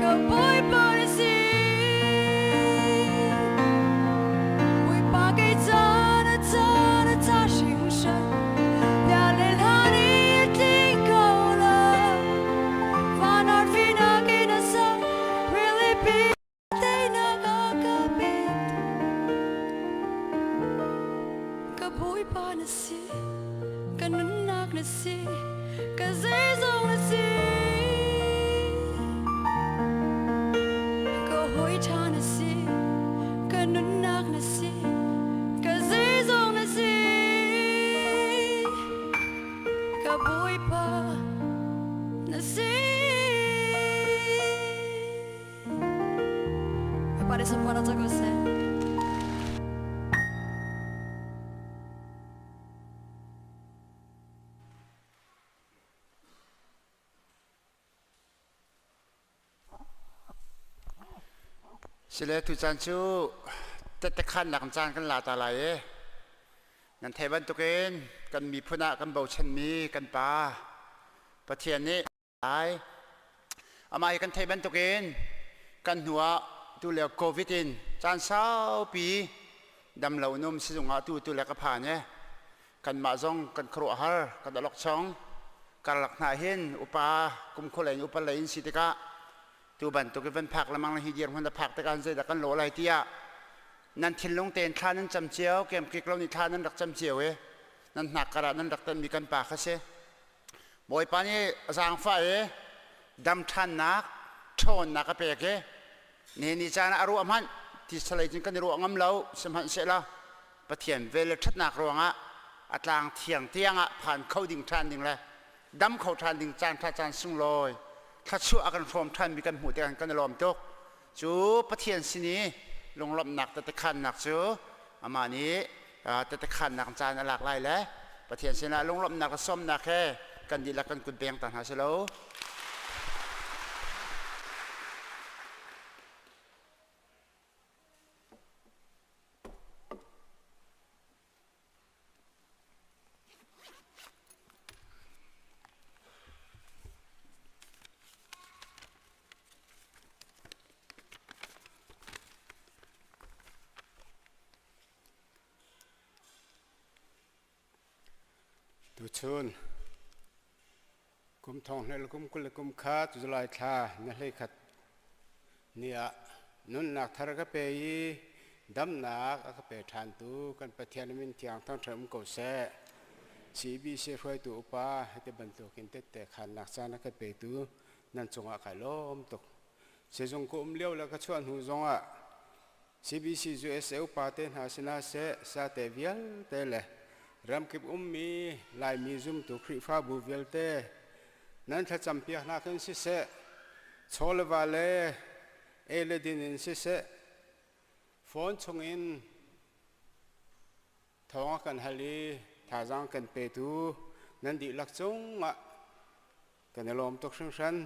ka. na si ka zeizong na si Ka hawi ṭha na si ka nunnak na si ka zeizong na si Ka Bawipa na si Parece fora de você. Sile tucaan cu tettekhannak caan kan la ta lai i nan theih bantukin kan miphun ah kan bochanmi kan pa Pathian nih lai. Amah hi kan theih bantukin kan hnu ah tulio COVID in caan saupi damlo num sizung ah tu tu le ka phan i kanmah zong kan khuaruahhar kan awlokchong karlak hna hin upa kum khua in upa lei in si tikah tu bantuk i van phak lemang hi dirhmun a phak tikah zeidah kan lawh lai tiah nan thinlung tein thla nan cam cio kemkik lo nih thla nan rak cam cio i nan hnak kar ah nan rak tonmi kan pa kha si Bawipa nih a zaangfah i dam ṭhannak ṭhawnnak a pek i nihin ni caan ah a ruah hmanh tisalei cun kan i ruah ngam lo sihmanhsehlaw Pathian vel le ṭhatnak ruangah a tlang thiang tiang ah phan kho ding ṭhan ding le dam kho ṭhan ding caan ṭha caan sunglawi thluachuah a kan hrawm ṭhanmi kan hmuh tikah kan i lawm tuk. Cu Pathian sin i lunglawmhnak tehtekhannak cu amah nih tehtekhannak caan a lak lai le Pathian sinah lunglawmhnak le sawmnak he kan dihlak kan kut beng ta hna si lo. Tuchun kum thong hlel kum 20 le kum khat July thla na hlei khat ni ah nunnak thar ka pe i damnak a ka pe ṭhan tu kan Pathian min thiang thangṭhat um ko seh. CBC hruaitu upa hiti bantukin tette khannak caan a ka petu nan cungah kai lawm tuk. Sizung ka um lio le ka chuah hnu zongah CBC USA upa te hna sinah seh sate vialte le ramkip ummi Laimi zumtu Khrihfabu vialte nan thlacam piaknak in siseh chaw le va le ei le din in siseh phone chungin thawng a kan hal i thazaang kan petu nan dihlak cungah kan i lawm tuk hringhran.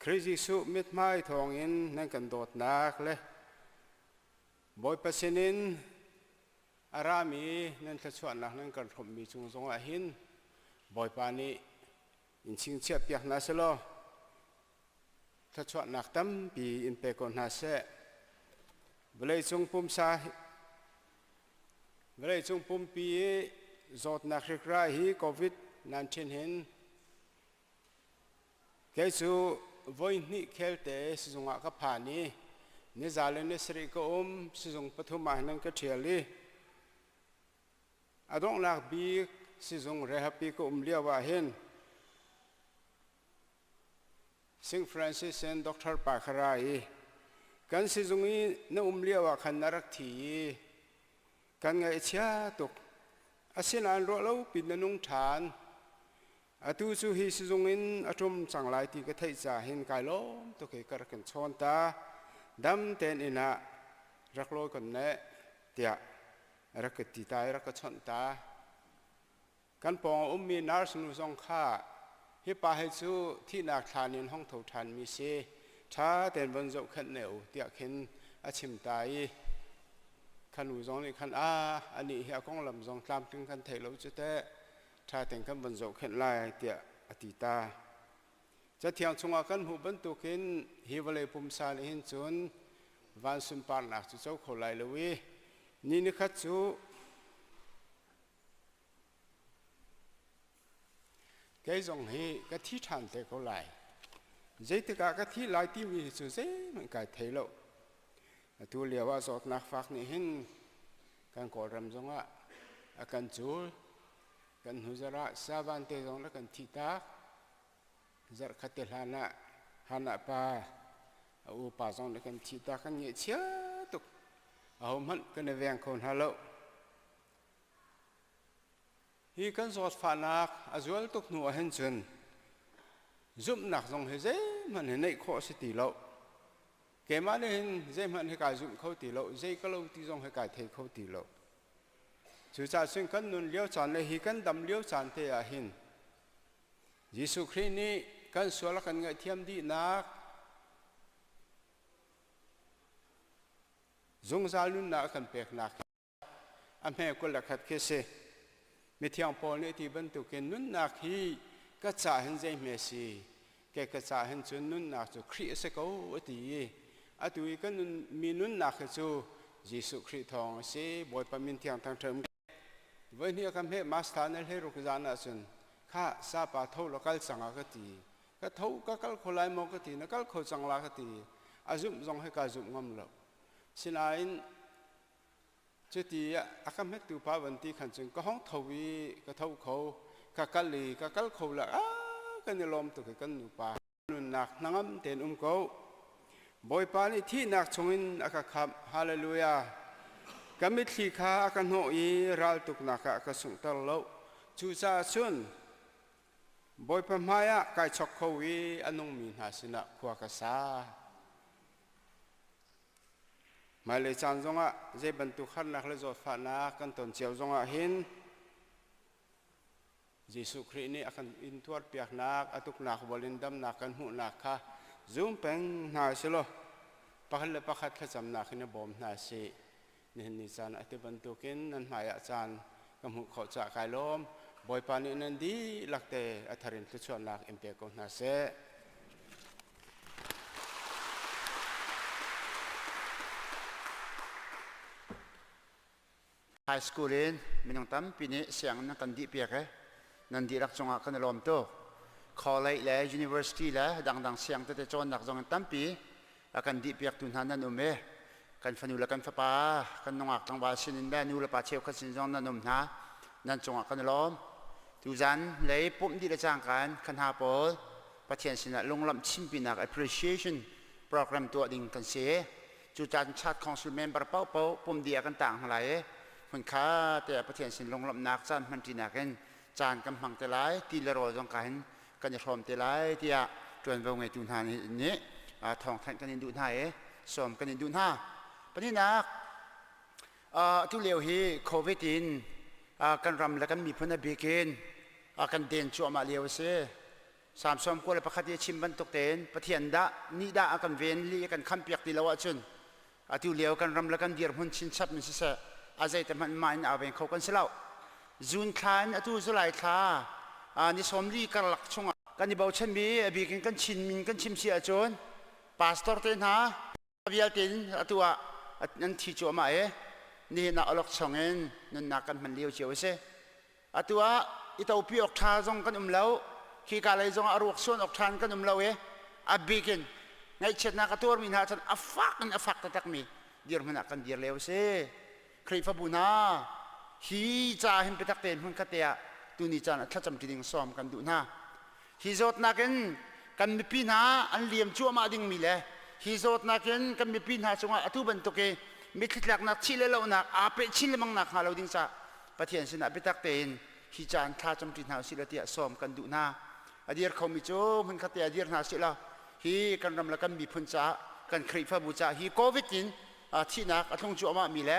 Khrih Jesuh mithmai thawngin nan kan dawtnak le Bawipa sinin a rami nan thluachuahnak nan kan hrawmhmi cung zongah hin Bawipa nih in chingchiah piak hna selaw thluachuahnak tampi in pe ko hna seh. Vawleicung pumsa vawleicung pumpi i zawtnak hrikrai hi COVID-19 hin Kei cu voihnih khelte sizung ah ka phan i niza le nisarih ka um sizung pathum ah hin an ka ṭhial i a donghnak bik sizung rehapi ka um lio ah hin St. Francis in Doctor pa kha ra i kan sizung i na um lio ah khan na rak thi i kan ngaihchia tuk asinain ruah lo pin na nung ṭhan Atu cu hi sizung in a ṭum cang lai ti ka theih caah hin kai lawm tuk i ka rak in chawn ta. Dam tein inn ah rak lawi kon ne tiah a rak ka ti ta i rak ka chawnh ta. Kan pawng a ummi nurse nu zong kha hi pa hi cu thihnak thlan in hong tho ṭhanmi si ṭha tein von zohkhenh ne u tiah khin a chim ta i kha nu zong nih khan a anih hi a konglam zong tlamtling kan theih lo cu teh ṭha tein kan von zohkhenh lai tiah a ti ta. Cathiang chungah kan hmuh bantukin hi vawlei pumsa nih hin cun van sunparnak cu co kho lai lo i ni nikhat cu kei zong hi ka thi ṭhan te ko lai. Zeitik ah ka thi lai timi hi cu zeihmanh kai thei lo. Atu lio ah zawtnak fak nih hin kan Kawlram zongah a kan cul. Kan hnu zarh ah Savan te zong rak kan thih tak. Zarh khat te hlan ah Hannah pa a u pa zong nih kan thih tak kan ngaihchia tuk. Ahohmanh kan i veng kho hna lo. Hi kan zawtfahnak a zual tuk hnu ah hin cun zumhnak zong hi zeihmanh hi neih khawh a si ti lo. Keimah nih hin zeihmanh hi kai zumh kho ti lo, zei ka lo ti zong hi kai thei kho ti lo. Cucaah cun kan nun lio caan le hi kan dam lio caan te ah hin Jesuh Khrih nih kan sual a kan ngaihthiam dihnak zungzal nunnak a kan peknak a hme 21 khi si. Mithiang Paul nih ti bantukin nunnak hi ka ca hin zei hme si ke ka ca hin cun nunnak cu Khrih a si ko a ti i atu i kan nun, mi nunnak hi cu Jesuh Khrih thawng a si Bawipa min thiang thangṭhat voi hnih ka hmeh master na hlei ruk zan ahcun kha sapa tho la kal cang a ka ti ka tho ka kal kho lai maw ka ti na kal kho cang la ka ti a zumh zong hi ka zumh ngam lo sinain Cuti a ka hmettu pa van ti khan cun ka hong tho i ka tho kho, ka kal i ka kal kho le a kan i lawm tuk i kan nupa nunnak hnangam tein um ko. Bawipa nih thihnak chungin a ka khamh. Hallelujah. Ka mitthli kha a ka hnawh i raltuknak ah a ka sunghter lo. Cucaah cun Bawipa hmaiah kai chok kho i a nungmi hna sinah khua ka sa. Hmailei caan zongah zei bantuk harnak le zawtfahnak kan ton cio zongah hin Jesuh Khrih nih a kan intuarpiaknak, a tuknak vual in damnak kan hmuhnak kha zum peng hna usih law pakhat le pakhat thlacamnak in i bawm hna sih. Nihin ni caan a ti bantukin nan hmaiah caan ka hmuh khawh caah kai lawm. Bawipa nih nan dihlak te a thar in thluachuahnak in pe ko hna seh. High school in minung tampi nih sianginn nan kan dih piak e nan dihlak cungah kan i lawm tuk. College le university le dangdang siang tete cawnnak zong in tampi a kan dih piaktu hna nan um e kan fanu le kan fapa kan nungak tlangval sin in le nu le pa cheukhat sin zong nan um hna nan cungah kan i lawm tuzan lei pumh dih le cangkan khan ha pawl Pathian sinah lunglawmh chimpinak appreciation program tuah ding kan si cu caan chat council member paohpaoh pum dih ah kan tang hna lai i hmun kha te ah Pathian sin lunglawmhnak caan hmanṭinak in caan kan hmang te lai ti le rawl zong ka hin kan i hrawm te lai tiah ṭuanvo ngeitu hna nih thawngthanh kan in duh hna i sawm kan in duh hna. Pahnihnak, atu lio hi COVID in kan ram le kan miphun a bik in kan den cuahmah lio a si. Samsom 21 i a chim bantuk tein Pathian dah nih dah a kan ven li a kan khampiak ti lo ahcun atu lio kan ram le kan dirhmun chinchap in siseh a zeite hmanh mah in aa veng kho kan si lo June thla in atu July thla ni 40 karlak chungah kan i bochanmi a bik in kan Chin min kan chim si ahcun pastor te hna vialte in atu ah nan thi cuahmah i nihin ah awlokchong in nunnak kan hman lio cio a si Atu ah i topi awk ṭha zong kan um lo. Khika lei zongah a ruak suan awk ṭhan kan um lo i a bik in ngaihchiatnak a tuarmi hna cun a fak in a fak taktakmi dirhmun ah kan dir lio a si. Khrihfabu hna hi ca hin biatak tein hmunkhat te ah tuni caan ah thlacam ṭi ding sawm kan duh hna. Hi zawtnak in kan mipi hna an liam cuahmah dingmi le hi zawtnak in kan mipi hna cungah atu bantuk i mitthli tlaknak thih le lohnak aa peh chin lengmang nak hnga lo ding caah Pathian sinah biatak tein hi caan thla camṭi hna usih law tiah sawm kan duh hna. A dir khomi cu hmunkhat te ah dir hna usih law hi kan ram le kan miphun caah kan Khrihfabu caah hi COVID in thihnak a tlung cuahmah mi le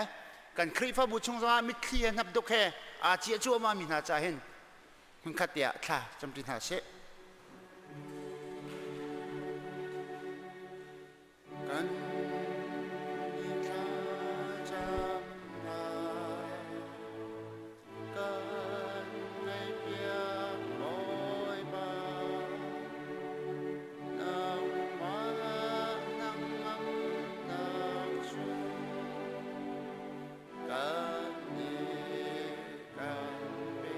kan Khrihfabu chung zongah mitthli he hnapduk he aa ciah cuahmah mi hna caah hin hmunkhat te ah thla camṭi hna sih. Kan thlacamnak kan ngaihpiak Bawipa nangmah hnangamnak cu kan nih kan pe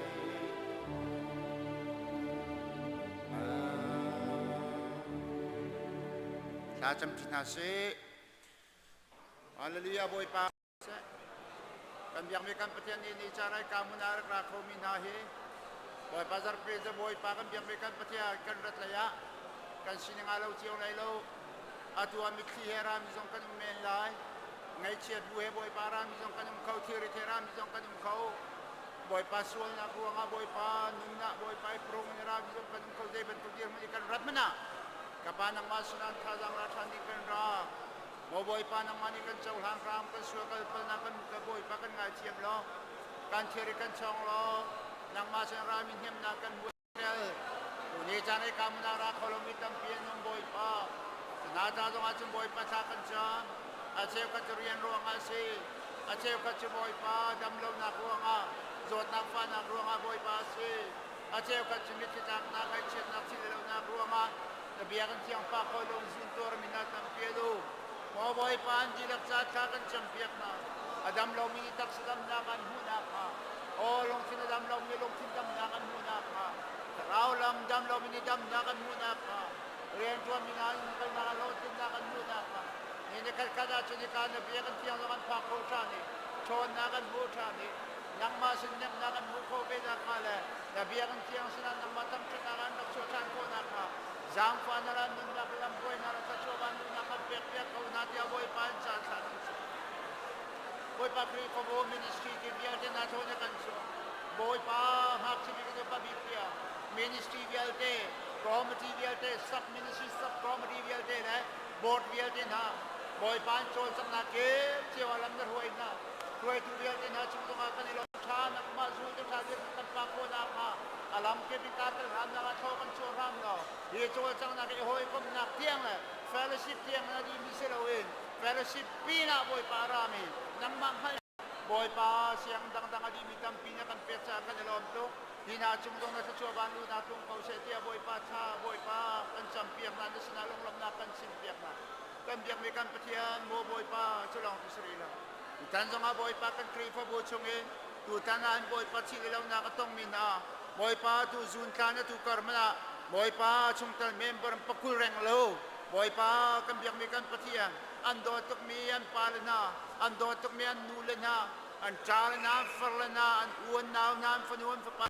Thla camṭi hna sih. Hallelujah Bawipa. Kan biakmi kan Pathian nih ni caan ai ka hmun ah rak ra khomi hna hi. Bawipa zarhpi cu Bawipa kan biakmi kan Pathian kan rat lei ah kan sining aa lo cio lai lo. Atu ah mitthli he rami zong kan um men lai. Ngaihchiat bu he Bawipa rami zong kan um kho, thilrit he rami zong kan um kho. Bawipa sualnak ruangah Bawipa nunnak Bawipa i prung in rami zong kan um kho. Zei bantuk dirhmun i kan rat hmanh ah ka pa nangmah sinah thazaang ra ṭhan ding kan ra. Maw Bawipa nangmah nih kan cohlang hram kan sual kal palnak kan ka Bawipa kan ngaithiam law kan thilri kan chawng law nangmah sin rami hnemnak kan hmu tel tuni caan i kamuna ra kho lomi tampi an um Bawipa na ca zong ah cun Bawipa thla kan cam a cheukhat cu rian ruangah a si a cheukhat cu Bawipa dam lonak ruangah zawtnak fahnak ruangah Bawipa a si a cheukhat cu mitthli tlaknak ngaihchiatnak thil lonak ruangah na bia kan thiang pa kho lo zun tuar mi hna tampi an um maw Bawipa an dihlak ca thla kan campiak hna a dam lomi nih taksa damnak an hmuhnak hnga aw lungthin a dam lomi lungthin damnak an hmuhnak hnga thlarau lam dam lomi nih damnak an hmuhnak hnga rianṭuan mi hna in kalnak ah hlawhtlinnak an hmuhnak hnga ni ni khat khat ah cun hika na bia kan thiang zong an phak kho ṭhan i ṭhawnnak an hmu ṭhan i nangmah sin nemnak an hmuh khawh ve nakhnga le na biakinn thiang sinah nangmah thangṭhatnak an rak chuah ṭhan khawh nakhnga zaangfah na ram nunnak lam hruainak le thluachuah vanluhnak kan pekpiak ko hna tiah Bawipa in caan thlah nan si. Bawipa Khrihfabu ministry ti vialte hna thawn na kan chuah. Bawipa ngakchia bik in upa bik tiang ministry vialte, committee vialte, sub ministry, sub committee vialte le board vialte hna Bawipa an cawlcanghnak kip cio ah lam na hruai hna. Hruaitu vialte hna chung zongah kan i lawm ṭha nangmah zultu ṭha dirhmun kan phak khawh nakhnga a lam kip in kaa tel hram nak ah thlaw kan chuah hram law hi cawlcanghnak i hawikomhnak tiang le fellowship tiang na dihmi si loin fellowship pinah Bawipa a rami nangmah hngalh Bawipa siang dangdang a dihmi tampi na kan pek caah kan i lawm tuk. Hi hna cung zong na thluachuah vanluhnak tlung ko seh tiah Bawipa tha Bawipa kan campiak hna na sinah lunglawmhnak kan chimpiak hna. Kan biakmi kan Pathian maw Bawipa cu lawng cu si rih lo. Tutan zongah Bawipa kan Khrihfabu chungin tutan ah an Bawipa thih le lonak a tongmi hna Bawipa tu zun tla na tu kar hmanh ah Bawipa chungtel member pakul reng lo Bawipa kan biakmi kan Pathian an dawt tukmi an pale hna an dawt tukmi an nule hna an ṭale hna an farle hna an u an nau hna an fanu an fapa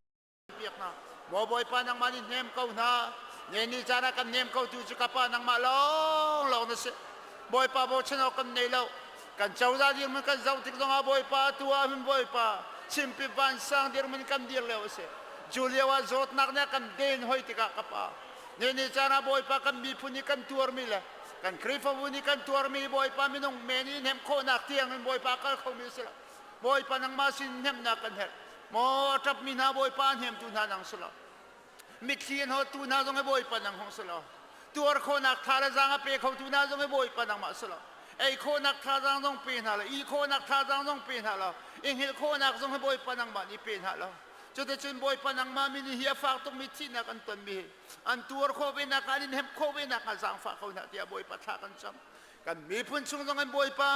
piak hna maw Bawipa nangmah nih hnem ko hna ne ni caan ah kan hnem ko tu cu ka pa nangmah lawng lawng na si Bawipa bochan awk kan nei lo kan cozah dirhmun kan zoh tik zongah Bawipa tu ah hin Bawipa chimpi vansang dirhmun kan dir lio a si cu lio ah zawtnak nih a kan den hoi tikah ka pa ne ni caan ah Bawipa kan miphun nih kan tuarmi le kan Khrihfabu nih kan tuarmi Bawipa minung men i hnemh khawhnak tiang in Bawipa kal khomi a si lo Bawipa nangmah sin hnemhnak kan herh. Maw a ṭapmi hna Bawipa a hnemtu hna nang si lo. Mitthli an hawttu hna zong hi Bawipa nang hong si lo. Tuar khawhnak tha le zaang a pe khotu hna zong hi Bawipa nangmah si lo. Ei khawhnak thazaang zong pe hna lo. Ih khawhnak thazaang zong pe hna lo. I hngilh khawhnak zong hi Bawipa nangmah nih pe hna lo. Cuticun Bawipa nangmah min hi a fak tukmi thihnak an tonmi hi an tuar khawh ve nakhnga an in hnemh khawh ve nakhnga zaangfah ko hna tiah Bawipa thla kan cam. Kan miphun chung zong in Bawipa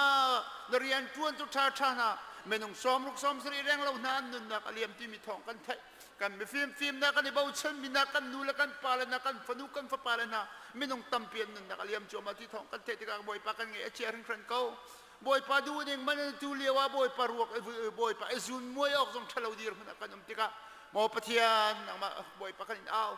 na rian ṭuan cu ṭha ṭha hna minung sawmruk 70 reng lo hna an nunnak a liam timi thawng kan theih. Kan mifim fimnak kan i bochanmi hna kan nu le kan pa le hna kan fanu kan fapa le hna minung tampi an nunnak a liam cuahmah ti thawng kan theih tikah Bawipa kan ngeih a chia hringhran ko. Bawipa duh ning man tu lio ah Bawipa ruak Bawipa i zun muai awk zong ṭhalo dirhmun ah kan um tikah maw Pathian nangmah Bawipa kan in au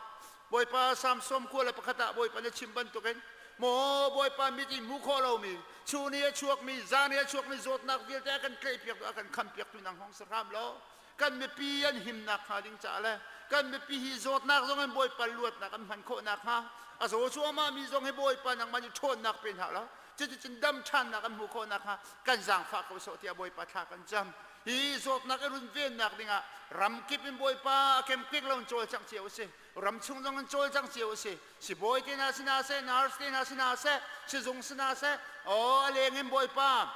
Bawipa Salm 91 ah Bawipa na chim bantukin maw Bawipa mit in hmuh khawh lomi chun i a chuakmi zan i a chuakmi zawtnak vialte a kan tlaihpiak a kan khampiaktu nang hong si hram law kan mipi an himnak hnga ding caah le kan mipi hi zawtnak zong in Bawipa luatnak an hman khawh nakhnga a zaw cuahmah mi zong hi Bawipa nangmah nih ṭhawnnak pe hna law cuticun dam ṭhannak an hmuh khawh nakhnga kan zaangfah ko sawh tiah Bawipa thla kan cam hi zawtnak i runvennak dingah ramkip in Bawipa a kemkik lo in cawlcangh cio a si ramchung zong in cawlcangh cio a si sibawi te hna sina seh nurse te hna sina seh sizung sina seh aw a leng in Bawipa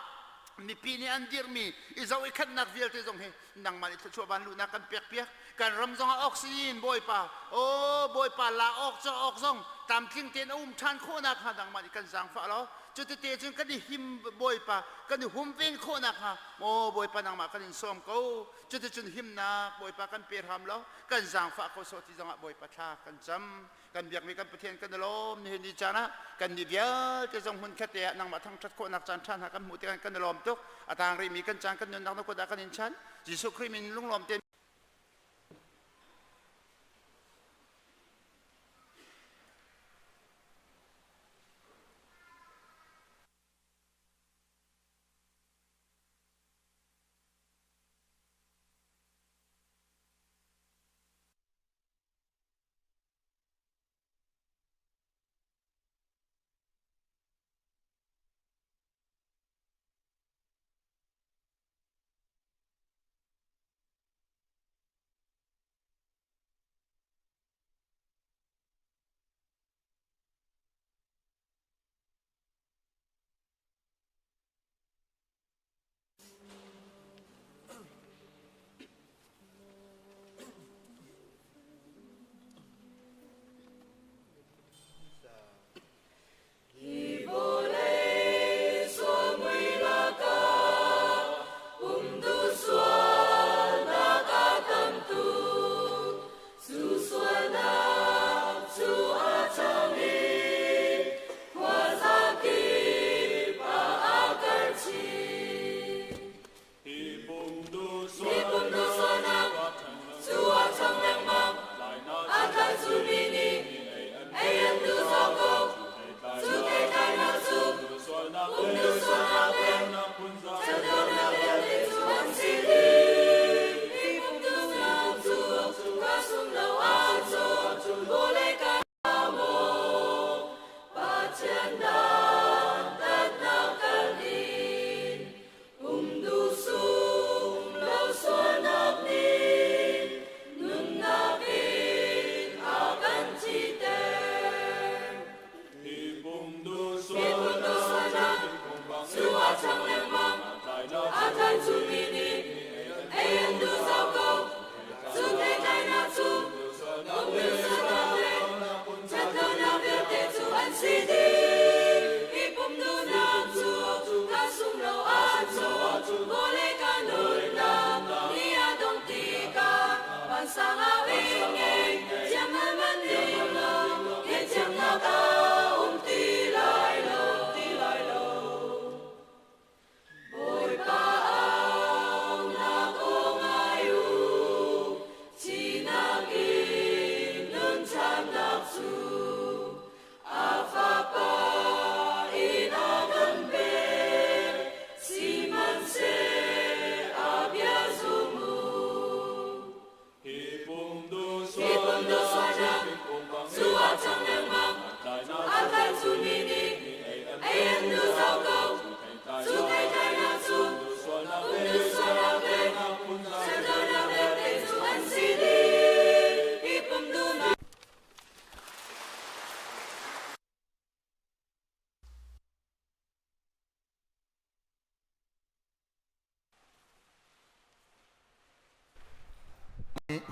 mipi nih an dirhmi i zoh i khatnak vialte zong hi nangmah nih thluachuah van luhnak kan pek piak kan ram zongah oxygen Bawipa aw Bawipa la awk caw awk zong tlamtling tein a um ṭhan khawh nakhnga nangmah nih kan zaangfah law cutete cun kan i him Bawipa kan i humven khawh nakhnga maw Bawipa nangmah kan in sawm ko cuticun himnak Bawipa kan pe hram law kan zaangfah ko sawh ti zongah Bawipa thla kan cam kan biakmi kan Pathian kan i lawm nihin ni caan ah kan ni vialte zong hmun khat te ah nangmah thangṭhat khawhnak caan ṭha hna kan hmuh tikah kan i lawm tuk a tang rihmi kan caan kan nunnak na kut ah kan in chan Jesuh Khrih min lunglawm te. Hi vawlei sual-mui lakah um duh sualnak a tam tuk. Cu sualnak cu a cang i khuazakip ah a karh chih. Hi pum duh sualnak cu a cang lengmang. A tlai zulmi nih ei an duh zau ko. Cu theitlainak cu pum duh sualnak le ṭhatlonak vialte cu an si dih. Hi pum duhnak cu ka sung lo ahcun vawlei kan maw? Pathian dantatnak kan in Um duh sung lo sualnak nih nunnak in a kan thiter. Hi pum duh sualnak cu a cang lengmang, a tlai mi nih ei an duh zau ko. Cu theitlainak cu um duh sualnak le ṭhatlonak vialte cu an si dih. Hi pum duhnak cu ka sung lo ahcun vawlei ka nunnak ni a dong tikah vansang ah ngei thiam man ding lo ngaihthiamnak a um ti lai lo ti lai lo. Bawipa aunak aw ngai u, thihnak in nunchannak cu a Fapa in a kan pek, sihmanhseh a bia zum u. Hi pum duh sualnak cu a cang lengmang, a tlai mi nih ei an duh zau ko. Cu theitlainak cu pum duh sualnak le ṭhatlonak vialte cu an si dih. Hi pum duhnak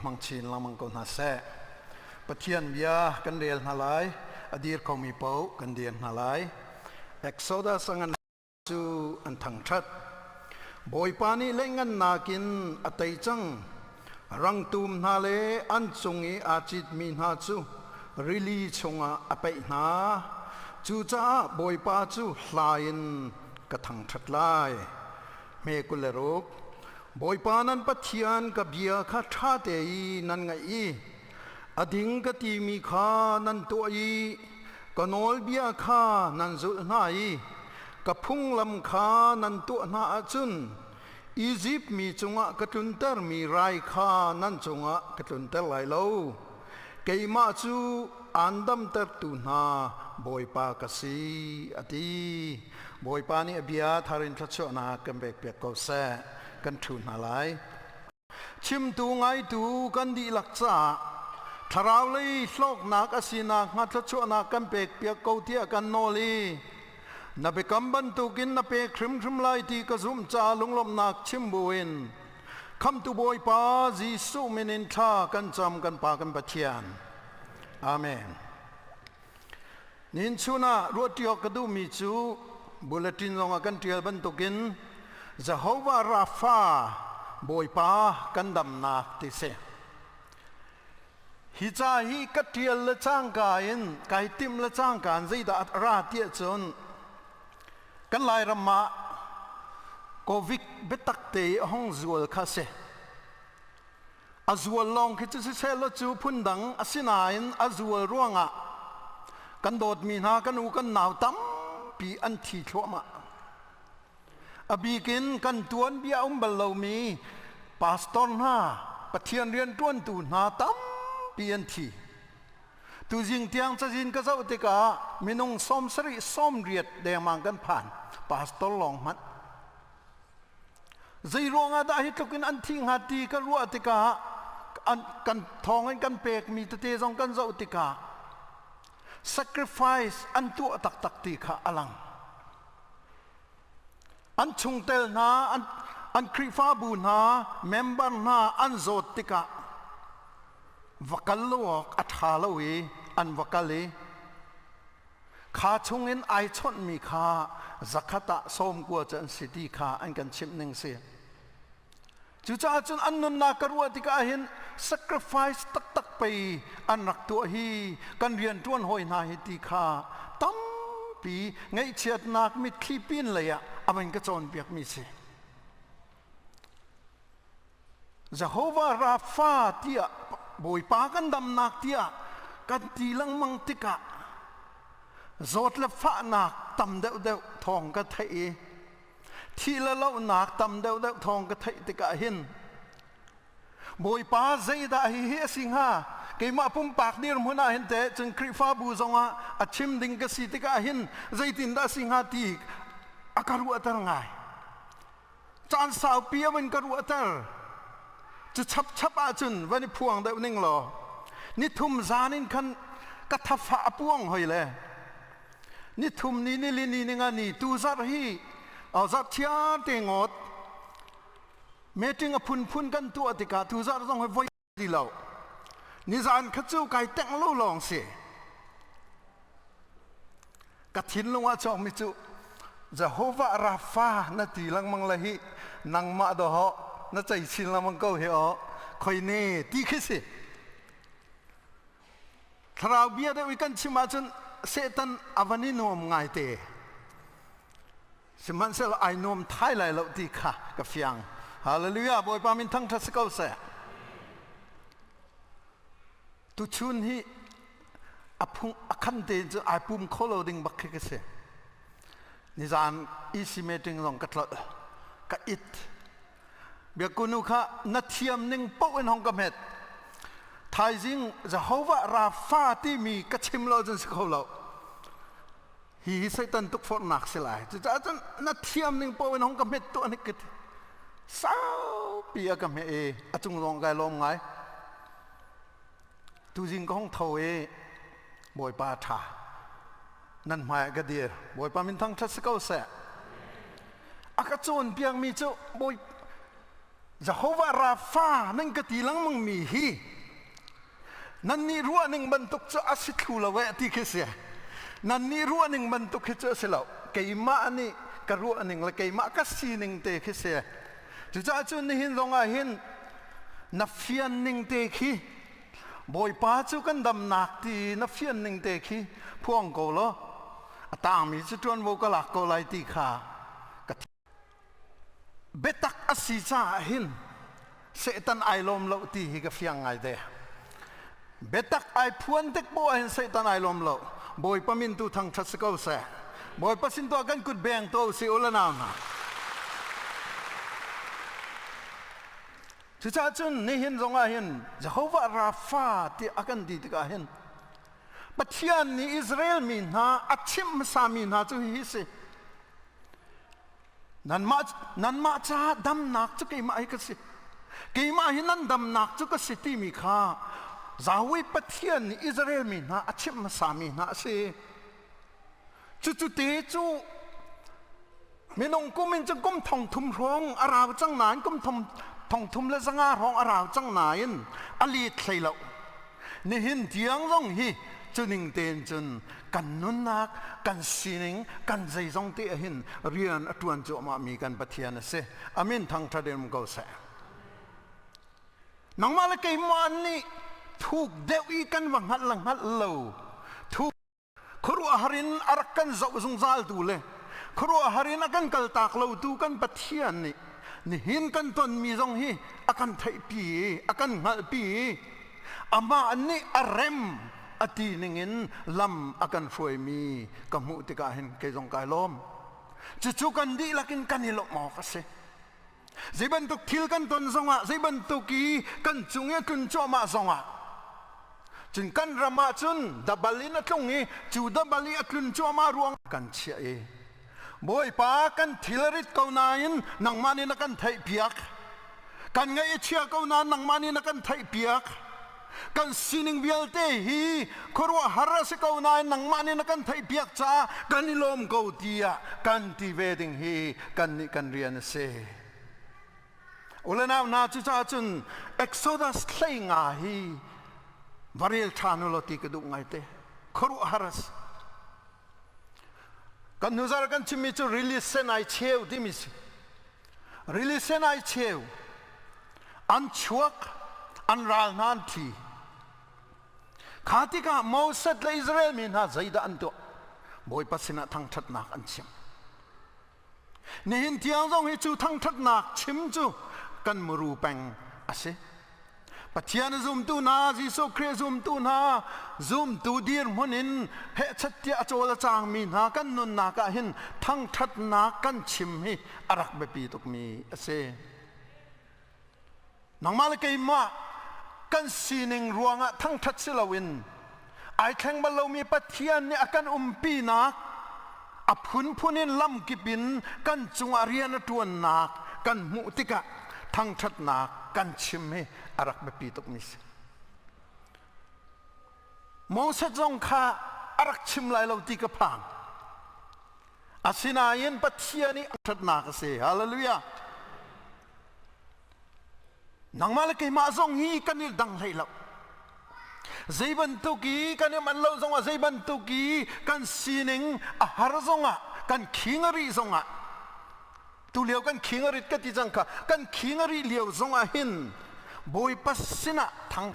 Hmang chin lengmang ko hna seh. Pathian bia kan rel hna lai, a dir khomi paoh kan dir hna lai. Exodus a ngan cu an thangṭhat. Bawipa nih leingannak in a tei cang. Rangtum hna le an cung i aa citmi hna cu rili chungah a paih hna. Cucaah Bawipa cu hla in ka thangṭhat lai. Hme 26 Bawipa nan Pathian ka bia kha ṭha te i nan ngaih i a ding ka timi kha nan tuah i ka nawlbia kha nan zulh hna i ka phunglam kha nan tuah hna ahcun Izipt mi cungah ka tluntermi rai kha nan cungah ka tlunter lai lo. Keimah cu aan damtertu hna Bawipa ka si, a ti. Bawipa nih a bia thar in thluachuahnak kan pekpiak ko seh. Kan ṭhu hna lai. Chimtu ngaitu kan dihlak caah thlarau lei hlawknak a sinak hnga thluachuahnak kan pekpiak ko tiah kan nawl i na biakam bantukin na pek hrimhrim lai ti ka zumh caah lunglawmhnak chim buin Khamtu Bawipa Jesuh min in thla kan cam kan Pa kan Pathian. Amen. Nin chun ah ruahṭi awk ka duhmi cu bulletin zongah kan ṭial bantukin Jehovah Rapha Bawipa kan damnak ti si. Hi ca hi ka ṭial le cangka in kai timh le cangka in zeidah a ra tiah cun kan Lairam ah COVID biatak te i a hung zual kha a si. A zual lawng khi cu siseh law cu phundang asinain a zual ruangah kan dawtmi hna kan u kan nau tampi an thi thluahmah. A bikin kan tuanbia um bal lomi pastor hna, Pathian rianṭuantu hna tampi an thi. Tuzing tiang cazin ka zoh tikah minung 70 sawmriat dengmang kan phan. Pastor lawng hmanh. Zei ruangah dah hi tluk in an thih hnga ti ka ruah tikah an, kan thawng in kan pekmi tete zong kan zoh tikah sacrifice an tuah taktak ti kha a lang. An chungtel hna an An Khrihfabu hna member hna an zawt tikah va kal lo awk a ṭha lo i an va kal i kha chungin ai chawnhmi kha zakhat ah 90 cu an si ti kha an kan chimh ning si. Cucaah cun an nunnak ka ruah tikah hin sacrifice taktak pei an rak tuah hi kan rianṭuan hawi hna hi ti kha tampi ngaihchiatnak mitthli pin lei ah a van ka cawnpiakmi si. Jehovah Rapha tiah Bawipa kan damnak tiah kan ti lengmang tikah zawt le fahnak tam deuhdeuh thawng ka theih i Thih le lohnak tam deuhdeuh thawng ka theih tikah hin Bawipa zeidah hihi a si hnga? Keimah pumpak dirhmun ah hin teh cun Khrihfabu zongah a chim ding ka si tikah hin zeitindah a si hnga ti a ka ruahter ngai. Caan saupi a vun ka ruahter. Cu chapchap ahcun van i phuang deuh ning law nithum zan in khan ka thafah a puang hoi le Nithum ni nili ni ninga ni tu zarh hi zarh thiar te ngawt meeting a phunphun kan tuah tikah tu zarh zong hi voi ti lo. Nizan kha cu kai tengh lo lawng si. Ka thinlung ah chuakmi cu Jehovah Rapha na ti lengmang le hi nangmah dawh na cei chin lengmang ko hi aw khoi ne ti khi si. Thlarau bia deuh i kan chim ahcun Satan a van i nuam ngaite. Sihmanhsehlaw ai nuam thai lai lo ti kha ka fiang. Hallelujah! Bawipa min thangṭhat si ko seh. Tuchun hi a phung a khan tein cun ai pum kho lo ding bak khi ka si. Nizan EC meeting zong ka tlolh. Ka it. Biakunu kha na thiam ning paoh in hong ka hmet. Thaizing Jehovah Rapha timi ka chim lo cun si kho lo. Hi hi Satan tukforhnak si lai. Cucaah cun na thiam ning paoh in hong ka hmet tuah hnik ka ti. Saupi a ka hmeh i a cung zong kai lawm ngai. Tuzing ka hong tho i Bawipa ṭha. Nan hmai ah ka dir. Bawipa min thangṭhat si ko seh. A ka cawnpiakmi cu Bawi Jehovah Rapha nan ka ti lengmang mi hi nannih ruahning bantuk cu a si thlu lo eh ti khi si. Nannih ruahning bantuk hi cu a si lo. Keimah nih ka ruahning le keimah ka sining te khi si. Cucaah cun nihin zong ah hin na fian ning te khi Bawipa cu kan damnak ti na fian ning te khi phuang ko law a tangmi cu ṭuanvo ka lak ko lai ti kha ka biatak a si caah hin Satan ai lawm lo ti hi ka fiang ngai te. Biatak ai phuan tik poah hin Satan ai lawm lo. Bawipa min tu thangṭhat si ko seh. Bawipa sin tuah kan kut beng to si u la nau hna. Cucaah cun nihin zongah hin Jehovah Rapha ti a kan ti tikah hin Pathian nih Israel mi hna a chimh hmasami hna cu hihi si. Nanmah, nanmah caah damnak cu keimah hi ka si. Keimah hi nan damnak cu ka si timi kha Yahweh Pathian nih Israel mi hna a chimh hmasami hna a si. Cucu te cu minung kum in cun kum thong thum hrawng a rau cang nain kum thong, thong thum le zanga hrawng a rau cang nain a let hlei lo. Nihin tiang zong hi cuning tein cun kan nunnak, kan sining, kan zeizong te ahhin rian a ṭuan cuahmah mi kan Pathian a si. Amin thangṭhat in um ko seh. Nangmah le keimah nih thuk deuh i kan va hngalh le hngalh lo thuk khuaruahhar in a rak kan zoh zungzal tu le khuaruahhar in a kan kaltak lo tu kan Pathian nih nihin kan tonmi zong hi a kan theihpi i a kan hngalhpi i amah nih a rem a ti ningin lam a kan hruaimi ka hmuh tikah hin kei zong kai lawm. Cucu kan dihlak in kan i lawmh awk a si. Zei bantuk thil kan ton zongah, zei bantuk i kan cung i a tlun cuahmah zongah, cun kan ram ah cun dabal in a tlung i cu dabal i a tlun cuahmah ruang kan chiah i Bawipa kan thil a rit ko nain nangmah nih na kan theihpiak. Kan ngaih a chia ko nain nangmah nih na kan theihpiak. Kan sining vialte hi khuaruahhar a si ko nain nangmah nih na kan theihpiak caah kan i lawm ko tiah kan ti ve ding hi kannih kan rian a si. Ulenau hna cucaah cun Exodus 15 hi va rel ṭhan u law ti ka duh ngaite. Khuaruahhar a si. Kan hnuzar kan chimmi cu rili sen ai cheu timi si. Rili sen ai cheu. An chuak, an ral hna an thi. Kha tikah Moses le Israel mi hna zeidah an tuah? Bawipa sinah thangṭhatnak an chim. Nihin tiang zong hi cu thangṭhatnak chim cu kan muru peng a si. Pathian a zumtu hna, Jesuh Khrih a zumtu hna, zumtu dirhmun in hehchat tiah a cawl a cangmi hna kan nunnak ah hin thangṭhatnak kan chim hi a rak biapi tukmi a si. Nangmah le keimah kan sining ruangah thangṭhat si loin ai thleng bal lomi Pathian nih a kan umpinak a phunphun in lamkip in kan cungah rian a ṭuannak kan hmuh tikah thangṭhatnak kan chim hi a rak biapi tukmi si. Moses zong kha a rak chim lai lo ti ka phang. Asinain Pathian i a ṭhatnak a si. Hallelujah. Nangmah le keimah zong hi kan i dang hlei lo. Zei bantuk i kan i man lo zongah zei bantuk i kan sining a har zongah kan khing a rih zongah tu lio kan khing a rit ka ti cang kha kan khing a rih lio zongah hin Bawipa sinah thang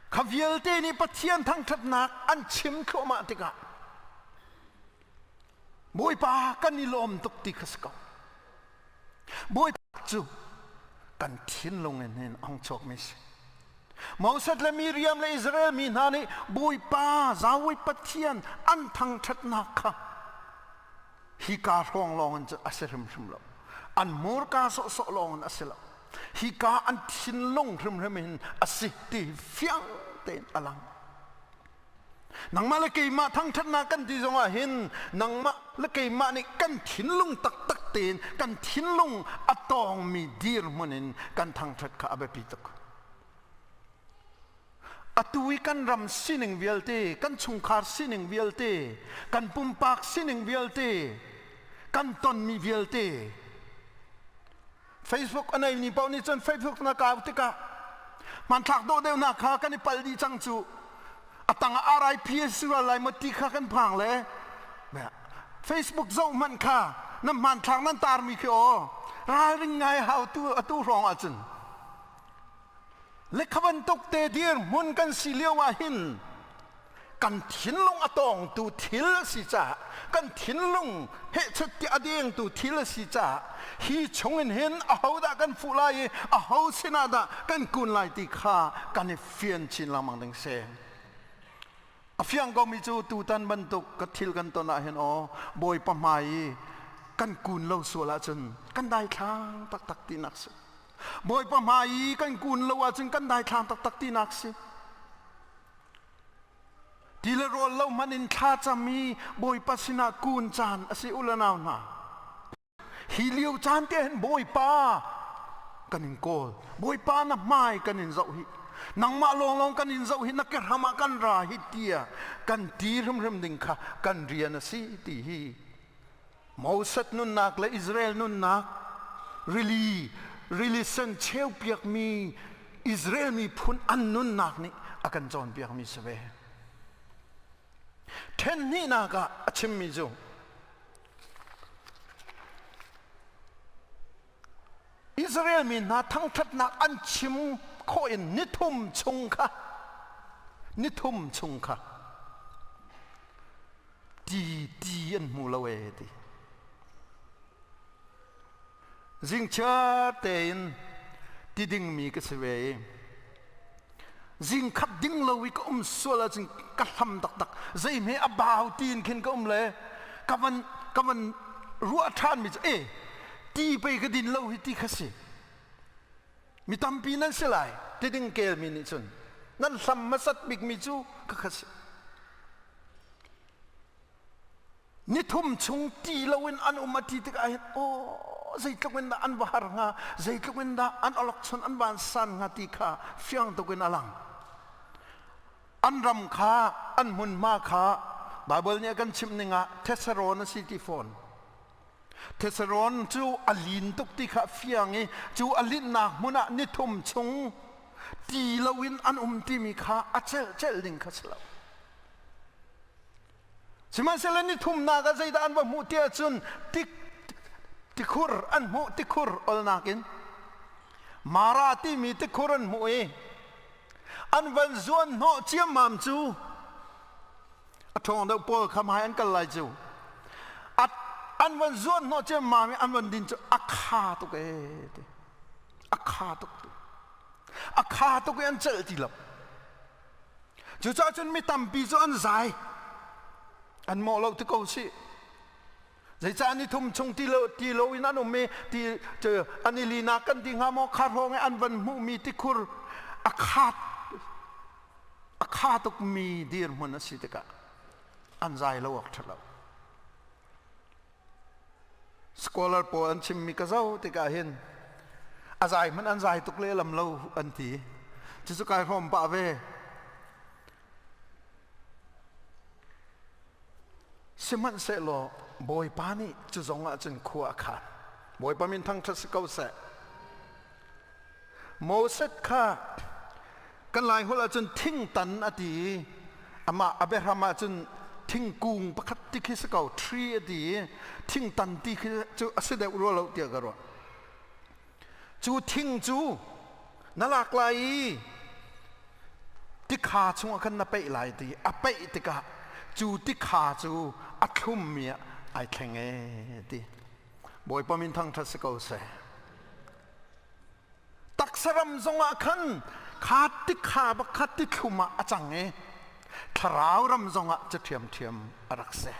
kha vialte nih Pathian thangṭhatnak an chim thluahmah tikah Bawipa kan i lawm tuk ti kha si ko. Bawipa cu kan thinlung in hin a hung chuakmi si. Moses le Miriam le Israel mi hna nih Bawipa Yahweh Pathian an thangṭhatnak kha hika hrawng lawng in cun a si hrimhrim lo. An hmurka sawhsawh lawng in a si lo. Hika an thinlung hrimhrim in a si ti fiang tein a lang. Nangmah le keimah thangṭhatnak kan ti zongah hin nangmah le keimah nih kan thinlung taktak tein kan thinlung a tawngmi dirhmun in kan thangṭhat kha a biapi tuk. Atu i kan ram sining vialte, kan chungkhar sining vialte, kan pumpak sining vialte, kan tonmi vialte, Facebook a neimi paoh nih cun Facebook na kau tikah hmanthlak dawh deuh hna kha kan i palh dih cang cu a tangah RIP a si ral lai maw ti kha kan phang le Facebook zoh hmanh kha nan hmanthlak nan tarmi khi aw ralring ngai hau tu atu hrawng ahcun le kha bantuk te dir hmun kan si lio ah hin kan thinlung a tawngtu thil a si caah kan thinlung hehchet ti a dengtu thil a si caah hi chungin hin ahodah kan fuh lai i aho sinah dah kan kun lai ti kha kan i fian chin lengmang ding si. A fiang komi cu tutan bantuk ka thil kan ton ah hin aw Bawipa hmai i kan kun lo sual ahcun kan daithlang taktak tinak si. Bawipa hmai i kan kun lo ahcun kan daithlang taktak tinak si. Ti le rawl lo hmanh in thlacam i Bawipa sinah kun caan a si u le nau hna. Hi lio caan te hin Bawipa kan in kawl. Bawipa na hmai kan in zoh hi. Nangmah lawnglawng kan in zoh hi na kehram ah kan ra hi tiah kan ti hrimhrim ding kha kan rian a si ti hi Moses nunnak le Israel nunnak rili rili sen cheupiakmi Israel miphun an nunnak nih a kan cawnpiakmi si ve. Ṭhen hnihnak ah a chimmi cu Israel mi hna thangṭhatnak an chim khawh in nithum chung kha nithum chung kha ti ti an hmu lo ee ti zingchiar tein ti dingmi ka si ve i zing khat ding lo i ka um sual ahcun ka hlam taktak zeihme a bau tiin khin ka um le ka van ka van ruah ṭhan mi cu e ti pei ka din lo hi ti kha si mi tampi nan si lai ti ding kel mi nih cun nan hlam hmasat bik mi cu ka kha si Nithum chung ti loin an um a ti tikah hin aw zeitluk in dah an va har hnga zeitluk in dah an awlokchon an van san hnga ti kha fiang tuk in a lang. An ram kha an hmunhma kha Baibal nih a kan chimh ning ah Thesarawn a si ti fawn. Thesarawn cu a lin tuk ti kha fiang i cu a linhnak hmun ah nithum chung ti loin an um timi kha a celh celh ding kha si lo. Sihmanhsehlaw nithumnak ah zeidah an va hmuh ti ahcun tik tikhur an hmuh tikhur olnak in Mara timi tikhur an hmuh i an van zuan hnawh ciammam cu a ṭhawng deuh pawl kha hmai an kal lai cu an van zuan hnawh ciammam i an van din cu a kha tuk ee ti a kha tuk a kha tuk i an celh ti lo Cucaah cun mi tampi cu an zai. An mawh lo ti ko sih. Zeicah ni thum chung ti lo ti lo in an um i ti an i linak kan ti hnga maw kha hrawng i an van hmuhmi tikhur a khat a kha tukmi dirhmun a si tikah an zai lo awk ṭha lo. Scholar pawl an chimmi ka zoh tikah hin a zai hmanh an zai tuk lehlam lo an ti. Cucu kai hrawm pah ve. Sihmanhsehlaw Bawipa nih cu zong ah cun khua a khan. Bawipa min thangṭhat si ko seh. Moses kha kan Lai holh ahcun thingtan a ti i amah a biahram ahcun thingkung pakhat ti khi si ko tree a ti i thingtan ti khi cu a si deuh rua lo tiah ka ruah. Cu thing cu na lak lai i tikha chungah khan na peih lai ti a peih tikah cu tikha cu a thlummi ah ai thleng ee ti. Bawipa min thangṭhat si ko seh. Taksaram zongah khan kha tikha bak kha tithlum ah a cang i thlarau ram zongah cu ṭhiamṭhiam a rak si.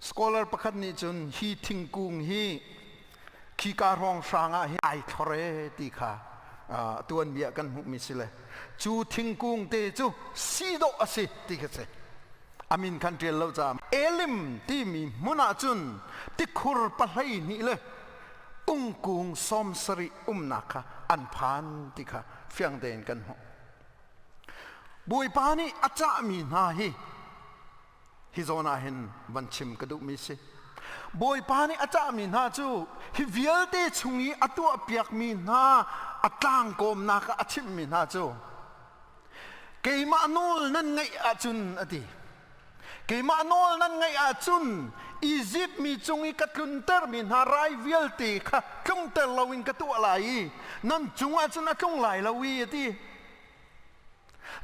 Scholar pakhat nih cun hi thingkung hi khika hrawng hrang ah hi ai thlor e ti kha tuanbia kan hmuhmi si le cu thingkung te cu si dawh a si ti kha si. A min khan ṭial lo caah Elim timi hmun ah cun tikhur pahlei hnih le ungkung 70 umnak kha an phan ti kha fiang tein kan hmuh. Bawipa nih a cahmi hna hi hi zawn ah hin van chim ka duhmi si. Bawipa nih a cahmi hna cu hi vialte chung i a tuahpiakmi hna a tlangkawmnak ah a chimhmi hna cu Keimah nawl nan ngaih ahcun a ti. Keimah nawl nan ngaih ahcun Izipt mi cung i ka tluntermi hna rai vialte kha tlungter loin ka tuah lai i nan cungah cun a tlung lai lo i a ti.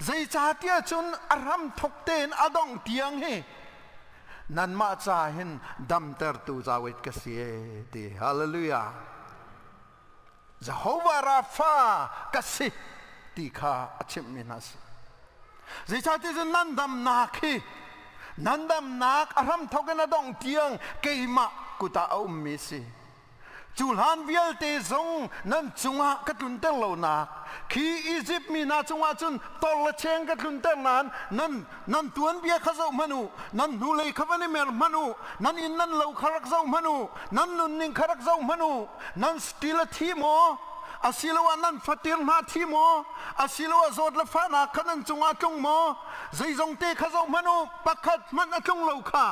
Zeicahtiah cun a hramthawk tein a dongh tiang hi nanmah ca hin damtertu Zawit ka si e ti. Hallelujah. Jehovah Rapha ka si ti kha a chimhmi hna a si. Zeicahtiah cun nan damnak hi nan damnak a hramthawk in a dongh tiang keimah kut ah a ummi a si. Cu hlan vialte zong nan cungah ka tlunter lonak khi Izipt mi hna cungah cun tor le cheng ka tlunter nain nan nan tuanbia kha zoh hmanh u nan hnulei kha van i mer hmanh u nan inn nan lo kha rak zoh hmanh u nan nunning kha rak zoh hmanh u nan stil a thi maw asiloah nan fatir hna thi maw asiloah zawt le fahnak kha nan cungah tlung maw zeizong te kha zoh hmanh u pakhat hmanh a tlung lo kha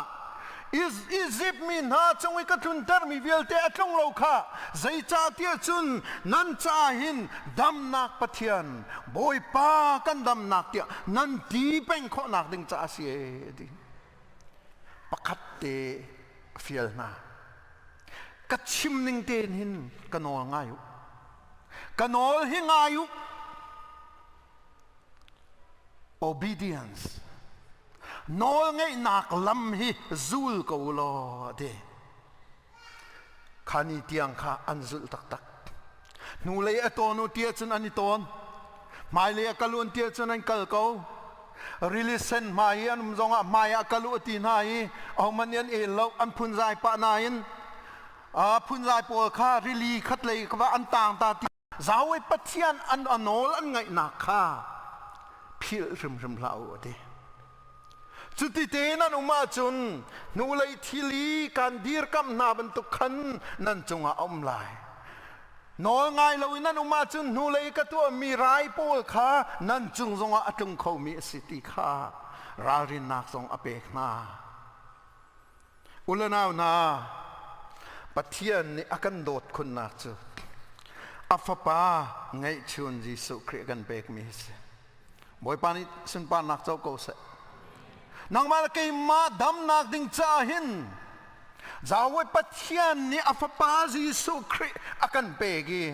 Izipt mi hna cung i ka tluntermi vialte a tlung lo kha zeicahtiah cun nan caah hin damnak Pathian Bawipa kan damnak tiah nan ti peng khawhnak ding caah a si e ti pakhat te a fial hna ka chim ning tein hin ka nawl ngai u ka nawl hi ngai u obedience nawlngeihnak lam hi zul ko u law a ti kha ni tiang kha an zulh taktak hnulei a tawn u tia cun an i tawn hmailei a kal u an tia cun an kal ko rili sen hmai i an um zongah hmai ah kal u a ti hna i ahohmanh nih an el lo an phunzai pah nain phunzai pawl kha rili khatlei kha an tang ta ti Zawi Pathian an a nawl an ngaihnak kha philh hrimhrim hlah u a ti. Cuti tein an um ahcun hnulei thil i kan dirkamh hna bantuk khan nan cungah a um lai. Nawl ngai loin nan um ahcun hnulei ka tuahmi rai pawl kha nan cung zongah a tlung khomi a si ti kha ralrinnak zong a pek hna. Ulanau hna, Pathian nih a kan dawt khunnak cu a fapa ngeihchun Jesuh Khrih a kan pekmi hi si. Bawipa nih sunparnak co ko seh. Nangmah le keimah damnak ding caah hin Yahweh Pathian nih a fapa Jesuh Khrih a kan pek i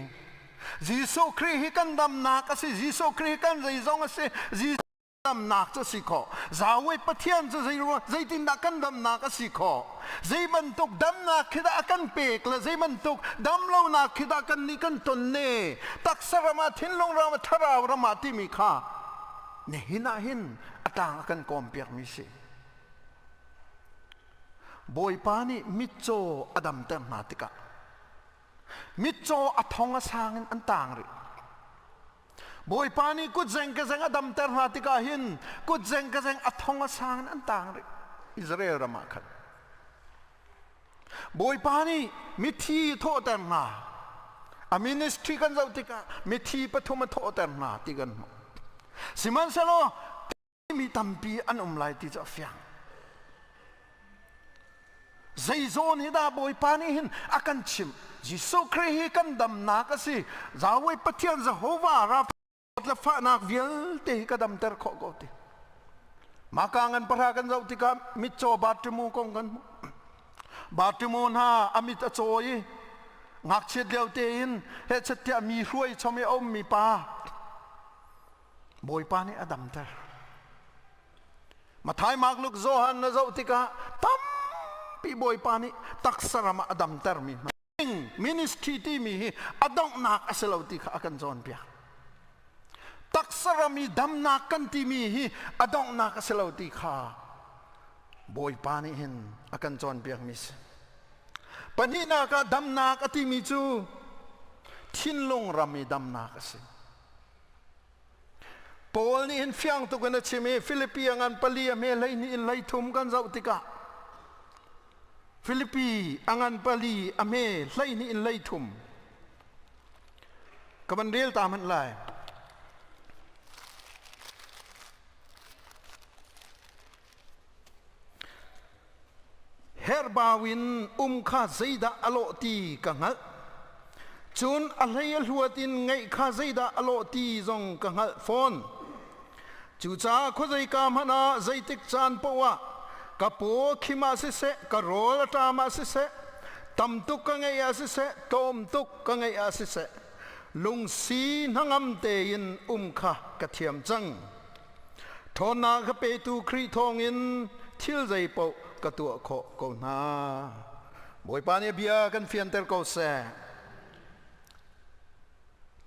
Jesuh Khrih hi kan damnak a si Jesuh Khrih hi kan zeizong a si Jesuh damnak cu a si khawh Yahweh Pathian cu zeitindah kan damnak a si khawh zei bantuk damnak khi dah a kan pek le zei bantuk damlonak khi dah kan nih kan ton ne taksa ram ah thinlung ram ah thlarau ram ah timi kha nihin ah hin a tang a kan kawm piakmi si Bawipa nih mitcaw a damter hna tikah mitcaw a thong a sang in an tang rih Bawipa nih kutzeng ka zeng a damter hna tikah hin kutzeng ka zeng a thong a sang in an tang rih Israel ram ah khan Bawipa nih mithi thawhter hna a ministry kan zoh tikah mithi pathum a thawhter hna ti kan hmuh sihmanhsehlaw mi tampi an um lai ti cu a fiang Zei zawn hi dah Bawipa nih hin a kan chimh? Jesuh Khrih hi kan damnak a si. Yahweh Pathian Jehovah Rapha le fahnak vialte hi ka damter khawh ko ti. Maka ngan pahra kan zoh tikah mitcaw Bartimu kong kan hmuh. Bartimu hna a mit a caw i ngakchiat lio tein hehchet tiah mi hruai chom i a ummi pa Bawipa nih a damter. Mathai, Mark, Luke, Johan na zoh tikah tampi Bawipa nih taksa ram ah a damtermi hna ministry timi hi a donghnak a si lo ti kha a kan cawnpiak. Taksa ram i damnak kan timi hi a donghnak a si lo ti kha Bawipa nih hin a kan cawnpiakmi si. Pahnihnak ah damnak a timi cu thinlung ram i damnak a si. Paul nih hin fiang tuk in a chim i Filipi a ngan pali a hme 12 in 13 kan zoh tikah Filipi a ngan pali a hme 12 in 13 ka van rel ta hmanh lai. Herhbau in um kha zeidah a lawh ti ka hngalh. Cun a hlei a hluat in ngeih kha zeidah a lawh ti zong ka hngalh fawn. Cucaah khuazeika hmanh ah zeitik caan paoh ah ka paw khim ah siseh, ka rawl a ṭam ah siseh, tam tuk ka ngeih ah siseh, tlawm tuk ka ngeih ah siseh, lungsi hnangam tein um kha ka thiam cang. Ṭhawnnak ka petu Khrih thawngin thil zeipaoh ka tuah khawh ko hna. Bawipa nih bia kan fianter ko seh.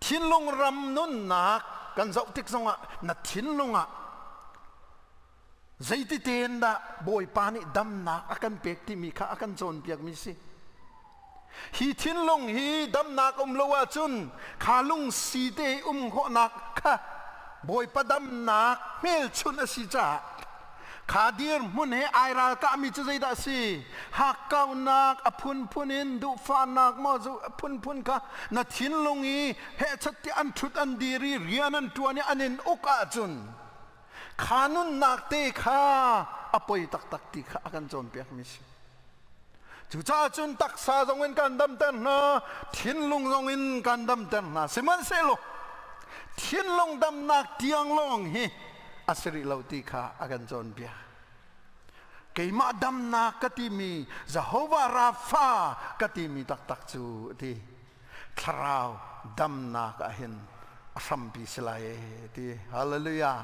Thinlung ram nunnak kan zoh tik zongah na thinlung ah zeiti tein dah Bawipa nih damnak a kan pek timi kha a kan cawnpiakmi si. Hi thinlung hi damnak um lo ahcun kha lungsi te um khawhnak kha Bawipa damnak hmelchunh a si caah kha dirhmun he ai ralkahmi cu zeidah a si? Hakkaunak a phunphun in duhfahnak maw zu a phunphun kha na thinlung i hehchat tiah an ṭhut an dir i rian an ṭuan i an in uk ahcun kha nunnak te kha a poi taktak ti kha a kan cawnpiakmi si. Cucaah cun taksa zong in kan damter hna, thinlung zong in kan damter hna. Sihmanhsehlaw thinlung damnak tiang lawng hi a si rih lo ti kha a kan cawnpiak. Keimah damnak ka timi Jehovah Rapha ka timi taktak cu ti thlarau damnak ah hin a hrampi si lai e ti hallelujah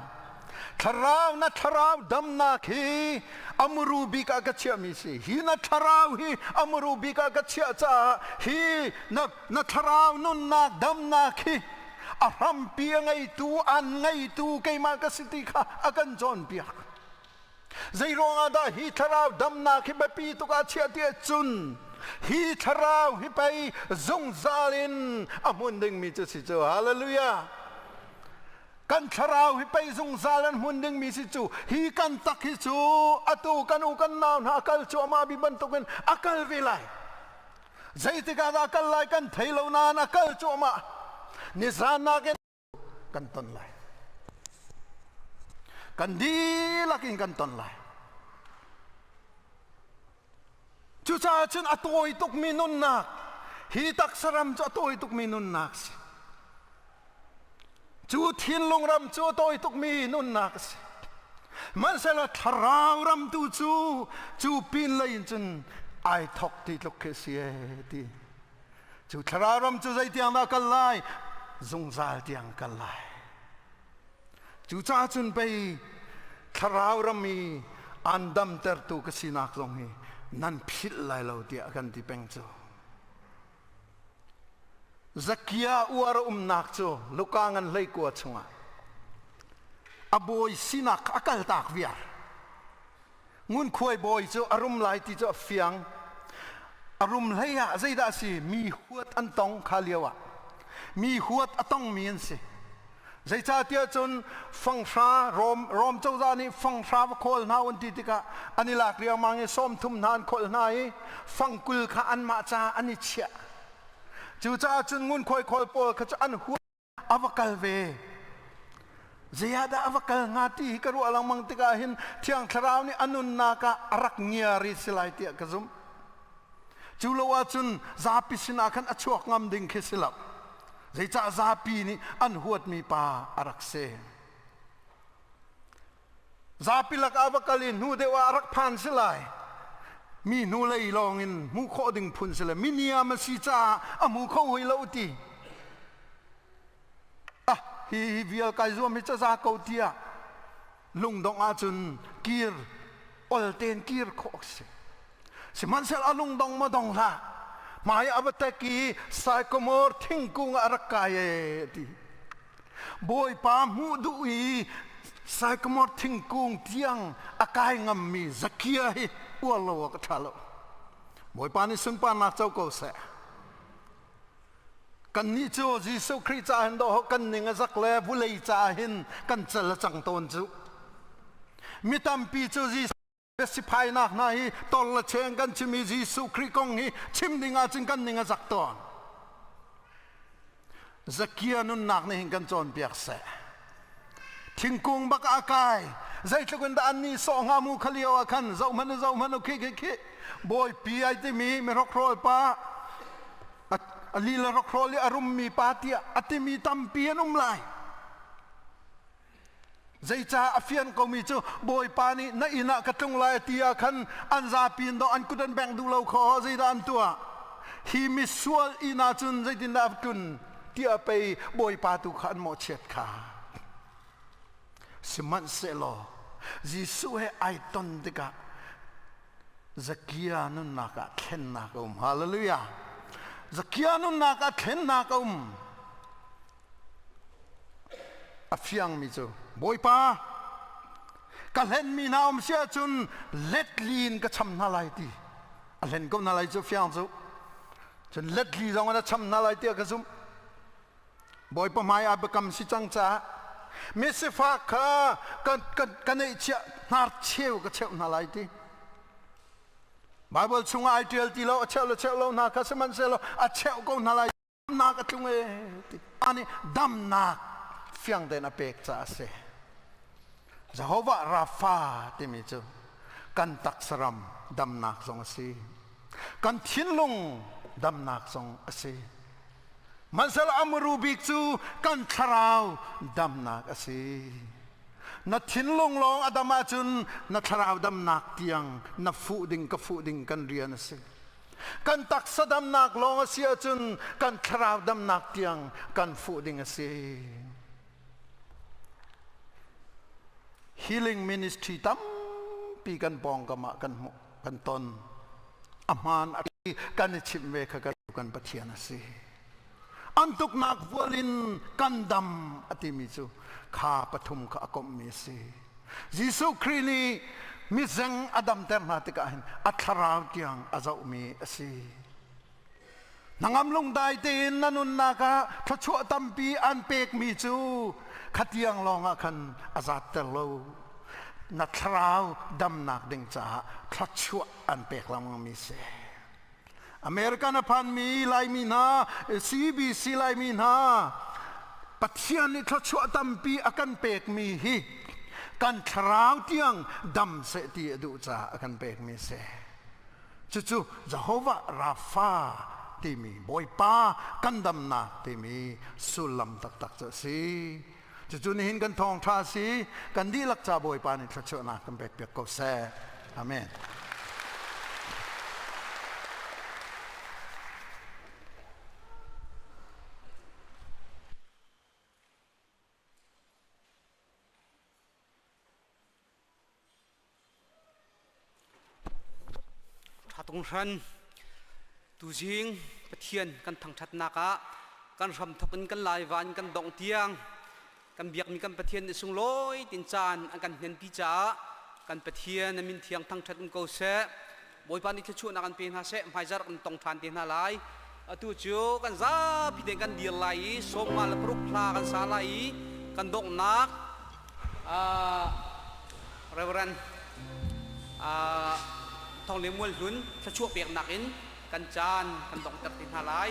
thlarau na thlarau damnak hi amuru bik ah ka chiahmi si hi na thlarau hi amuru bik ah ka chiah caah hi na na thlarau nunnak damnak hi a hrampi a ngeitu an ngeitu keimah ka si ti kha a kan cawnpiak Zei ruangah dah hi thlarau damnak hi biapi tuk ah chiah ti cun hi thlarau hi pei zungzal in a hmun dingmi cu si cu hallelujah kan thlarau hi pei zungzal an hmun dingmi si cu hi kan tak hi cu atu kan u kan nau hna a kal cuahmah bi bantukin a kal ve lai zeitik ah dah a kal lai kan thei lo nain a kal cuahmah nizan nakin kan ton lai kan dihlak in kan ton lai. Cucaah cun a tawi tukmi nunnak, hi taksa ram cu a tawi tukmi nunnak si. Cu thinlung ram cu a tawi tukmi nunnak a si. Hmanhsehlaw thlarau ram tu cu cu pin lei in cun ai thok ti tluk khi si ee ti. Cu thlarau ram cu zeitiang dah kal lai? Zungzal tiang kal lai. Cucaah cun pei thlarau ram i an damtertu ka sinak zong hi nan philh lai lo tiah kan ti peng cu. Zakia uar a umnak cu Luka ngan hleikua chungah a bawi sinak a kaltak viar. Ngunkhuai bawi cu a rum lai ti cu a fiang. A rum hlei ah zeidah a si? Mi huat an tong kha lio ah. Mi huat a tongmi an si. Zeicahtiah cun fanghra Rom, Rom cozah nih fanghra va khawl hna an ti tikah an i lak riangmang i 30 hna an kholh hna i fangkul kha anmah caah an i chiah. Cucaah cun ngunkhuai khawl pawl kha cu an huat a va kal ve. Zeiah dah a va kal hnga ti hi ka ruah lengmang tikah hin Thiang Thlarau nih a nunnak ah a rak ngiar i si lai tiah ka zumh. Cu lo ahcun zapi sinah khan a chuak ngam ding khi si lo. Zeicah zapi nih an huatmi pa a rak si. Zapi lakah va kal i hnu deuh ah a rak phan si lai. Mi hnulei lawng in hmuh khawh ding phun si le mi niam a si caah a hmu kho hoi lo ti. Ah, hi hi vial kai zuam hi caza ko tiah lungdongh ahcun kir ol tein kir khawh a si. Sihmanhsehlaw a lungdong ma dong hlah. Hmai a va tek i sycamore thingkung ah a rak kai e ti. Bawipa hmuh duh i sycamore thingkung tiang a kai ngammi Zakia hi uar lo awk a ṭha lo. Bawipa nih sunparnak co ko seh. Kannih cu Jesuh Khrih caah hin dawh kan ning a zak le vulei caah hin kan cal a cang tawn cu. Mi tampi cu Jesuh siphainak hna hi tol le cheng kan chim i Jesuh Khrih kong hi chim ding ahcun kan ning a zak tawn. Zakia nunnak nih hin kan cawnpiak seh. Thingkung bak a kai. Zeitluk in dah an nih sawh hnga mu kha lio ah khan zoh hmanh zoh hmanh khi khi khi bawipi ai timi mihrokhrol pa a lila rokhrawl i a rummi pa tiah a timi tampi an um lai. Zeicah a fian komi cu Bawipa nih na inn ah ka tlung lai ti ah khan an zapi in dawh an kut an bengh duh lo kho zeidah an tuah? Hi misual inn ah cun zeitindah a tlun tiah pei Bawipa tu kha an mawhchiat kha. Sihmanhsehlaw Jesuh he ai ton tikah Zakia nunnak ah thlennak a um. Hallelujah. Zakia nunnak ah thlennak a um. A fiangmi cu Bawipa ka hlenmi hna um si ahcun letli in ka cham hna lai ti. A hlen ko hna lai cu fiang cu. Cun letli zong in a cham hna lai tiah ka zumh. Bawipa hmai ah biakam si cang caah misifak kha kan, kan, ka neihchiah hnar cheu ka cheuh hna lai ti. Bible chungah ai ṭial ti lo, a cheuh le cheuh lo hna kha sihmanhsehlaw a cheuh ko hna lai damnak a tlung e ti. Ani damnak fiang tein a pek caah a si. Jehovah Rapha timi cu kan taksa ram damnak zong a si. Kan thinlung damnak zong a si. Hmanhsehlaw a muru bik cu kan thlarau damnak a si. Na thinlung lawng a dam ahcun na thlarau damnak tiang na fuh ding ka fuh ding kan rian a si. Kan taksa damnak lawng a si ahcun kan thlarau damnak tiang kan fuh ding a si. Healing ministry tampi kan pawngkam ah kan hmuh kan ton. A hmaan a kan i chimh ve kha kan Pathian a si. An tuknak vual in kan dam a timi cu kha pathum kha a komhmi a si. Jesuh Khrih nih mizeng a damter hna tikah hin a thlarau tiang a zohmi a si. Hnangam lungdai tein na nunnak ah thluachuah tampi an pekmi cu khatiang lawngah khan a zatter lo. Na thlarau damnak ding caah thluachuah an pek lengmangmi si. American a phanmi Laimi hna, CBC Laimi hna, Pathian nih thluachuah tampi a kan pekmi hi kan thlarau tiang dam seh ti a duh caah a kan pekmi si. Cucu Jehovah Rapha timi Bawipa kan damnak timi sullam taktak cu a si. Cucu nihin kan thawngṭha a si. Kan dihlak ca Bawipa nih thluachuahnak kan pekpiak ko seh. Amen. Ṭha Tuzing Pathian kan thangṭhatnak ah kan hramthok in kan laiva in kan dongh tiang kan biakmi kan Pathian nih sunglawi tin caan an kan hnenpi caah kan Pathian a min thiang thangṭhat um ko seh. Bawipa nih thluachuahnak an pe hna seh, hmaizarh kan tong ṭhan te hna lai. Atu cu kan zapi tein kan dir lai i sawmnga le paruk hla kan sa lai i kan donghnak Reverend Thawng Le Mual Hlun thluachuah peknak in kan caan kan donghter te hna lai.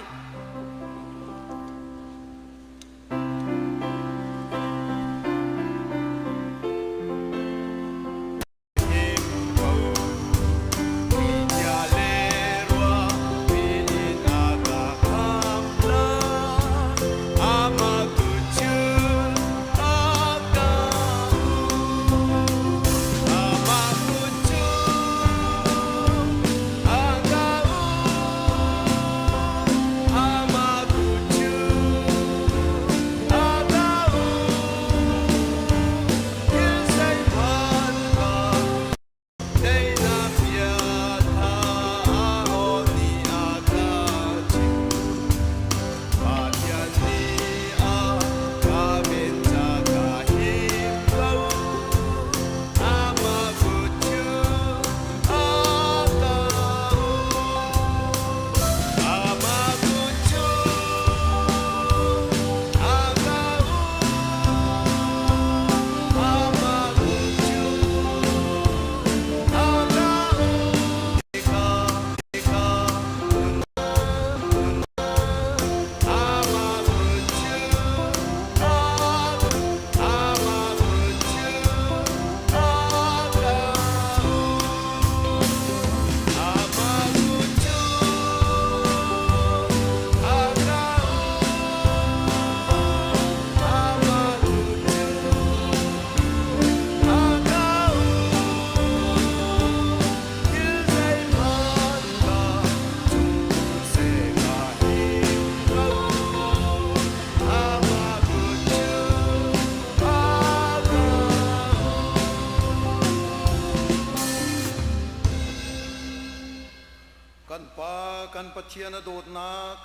Kan Pa kan Pathian a dawtnak,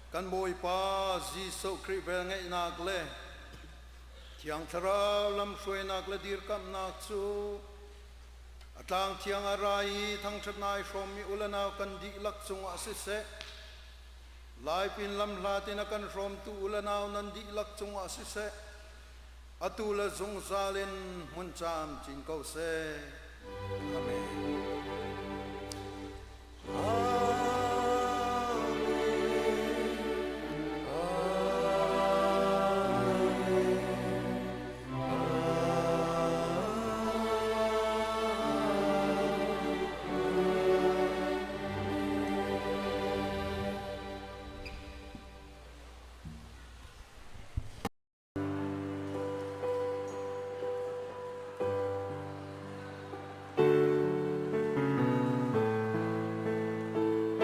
kan Bawipa Jesuh Khrih velngeihnak le Thiang Thlarau lamhruainak le dirkamhnak cu a tlang thiang a ra i thangṭhatnak ai hrawmmi u le nau kan dihlak cungah siseh, laipin lamhlat in a kan hrawmtu u le nau nan dihlak cungah siseh, atu le zungzal in hmun camcin ko seh. Amen.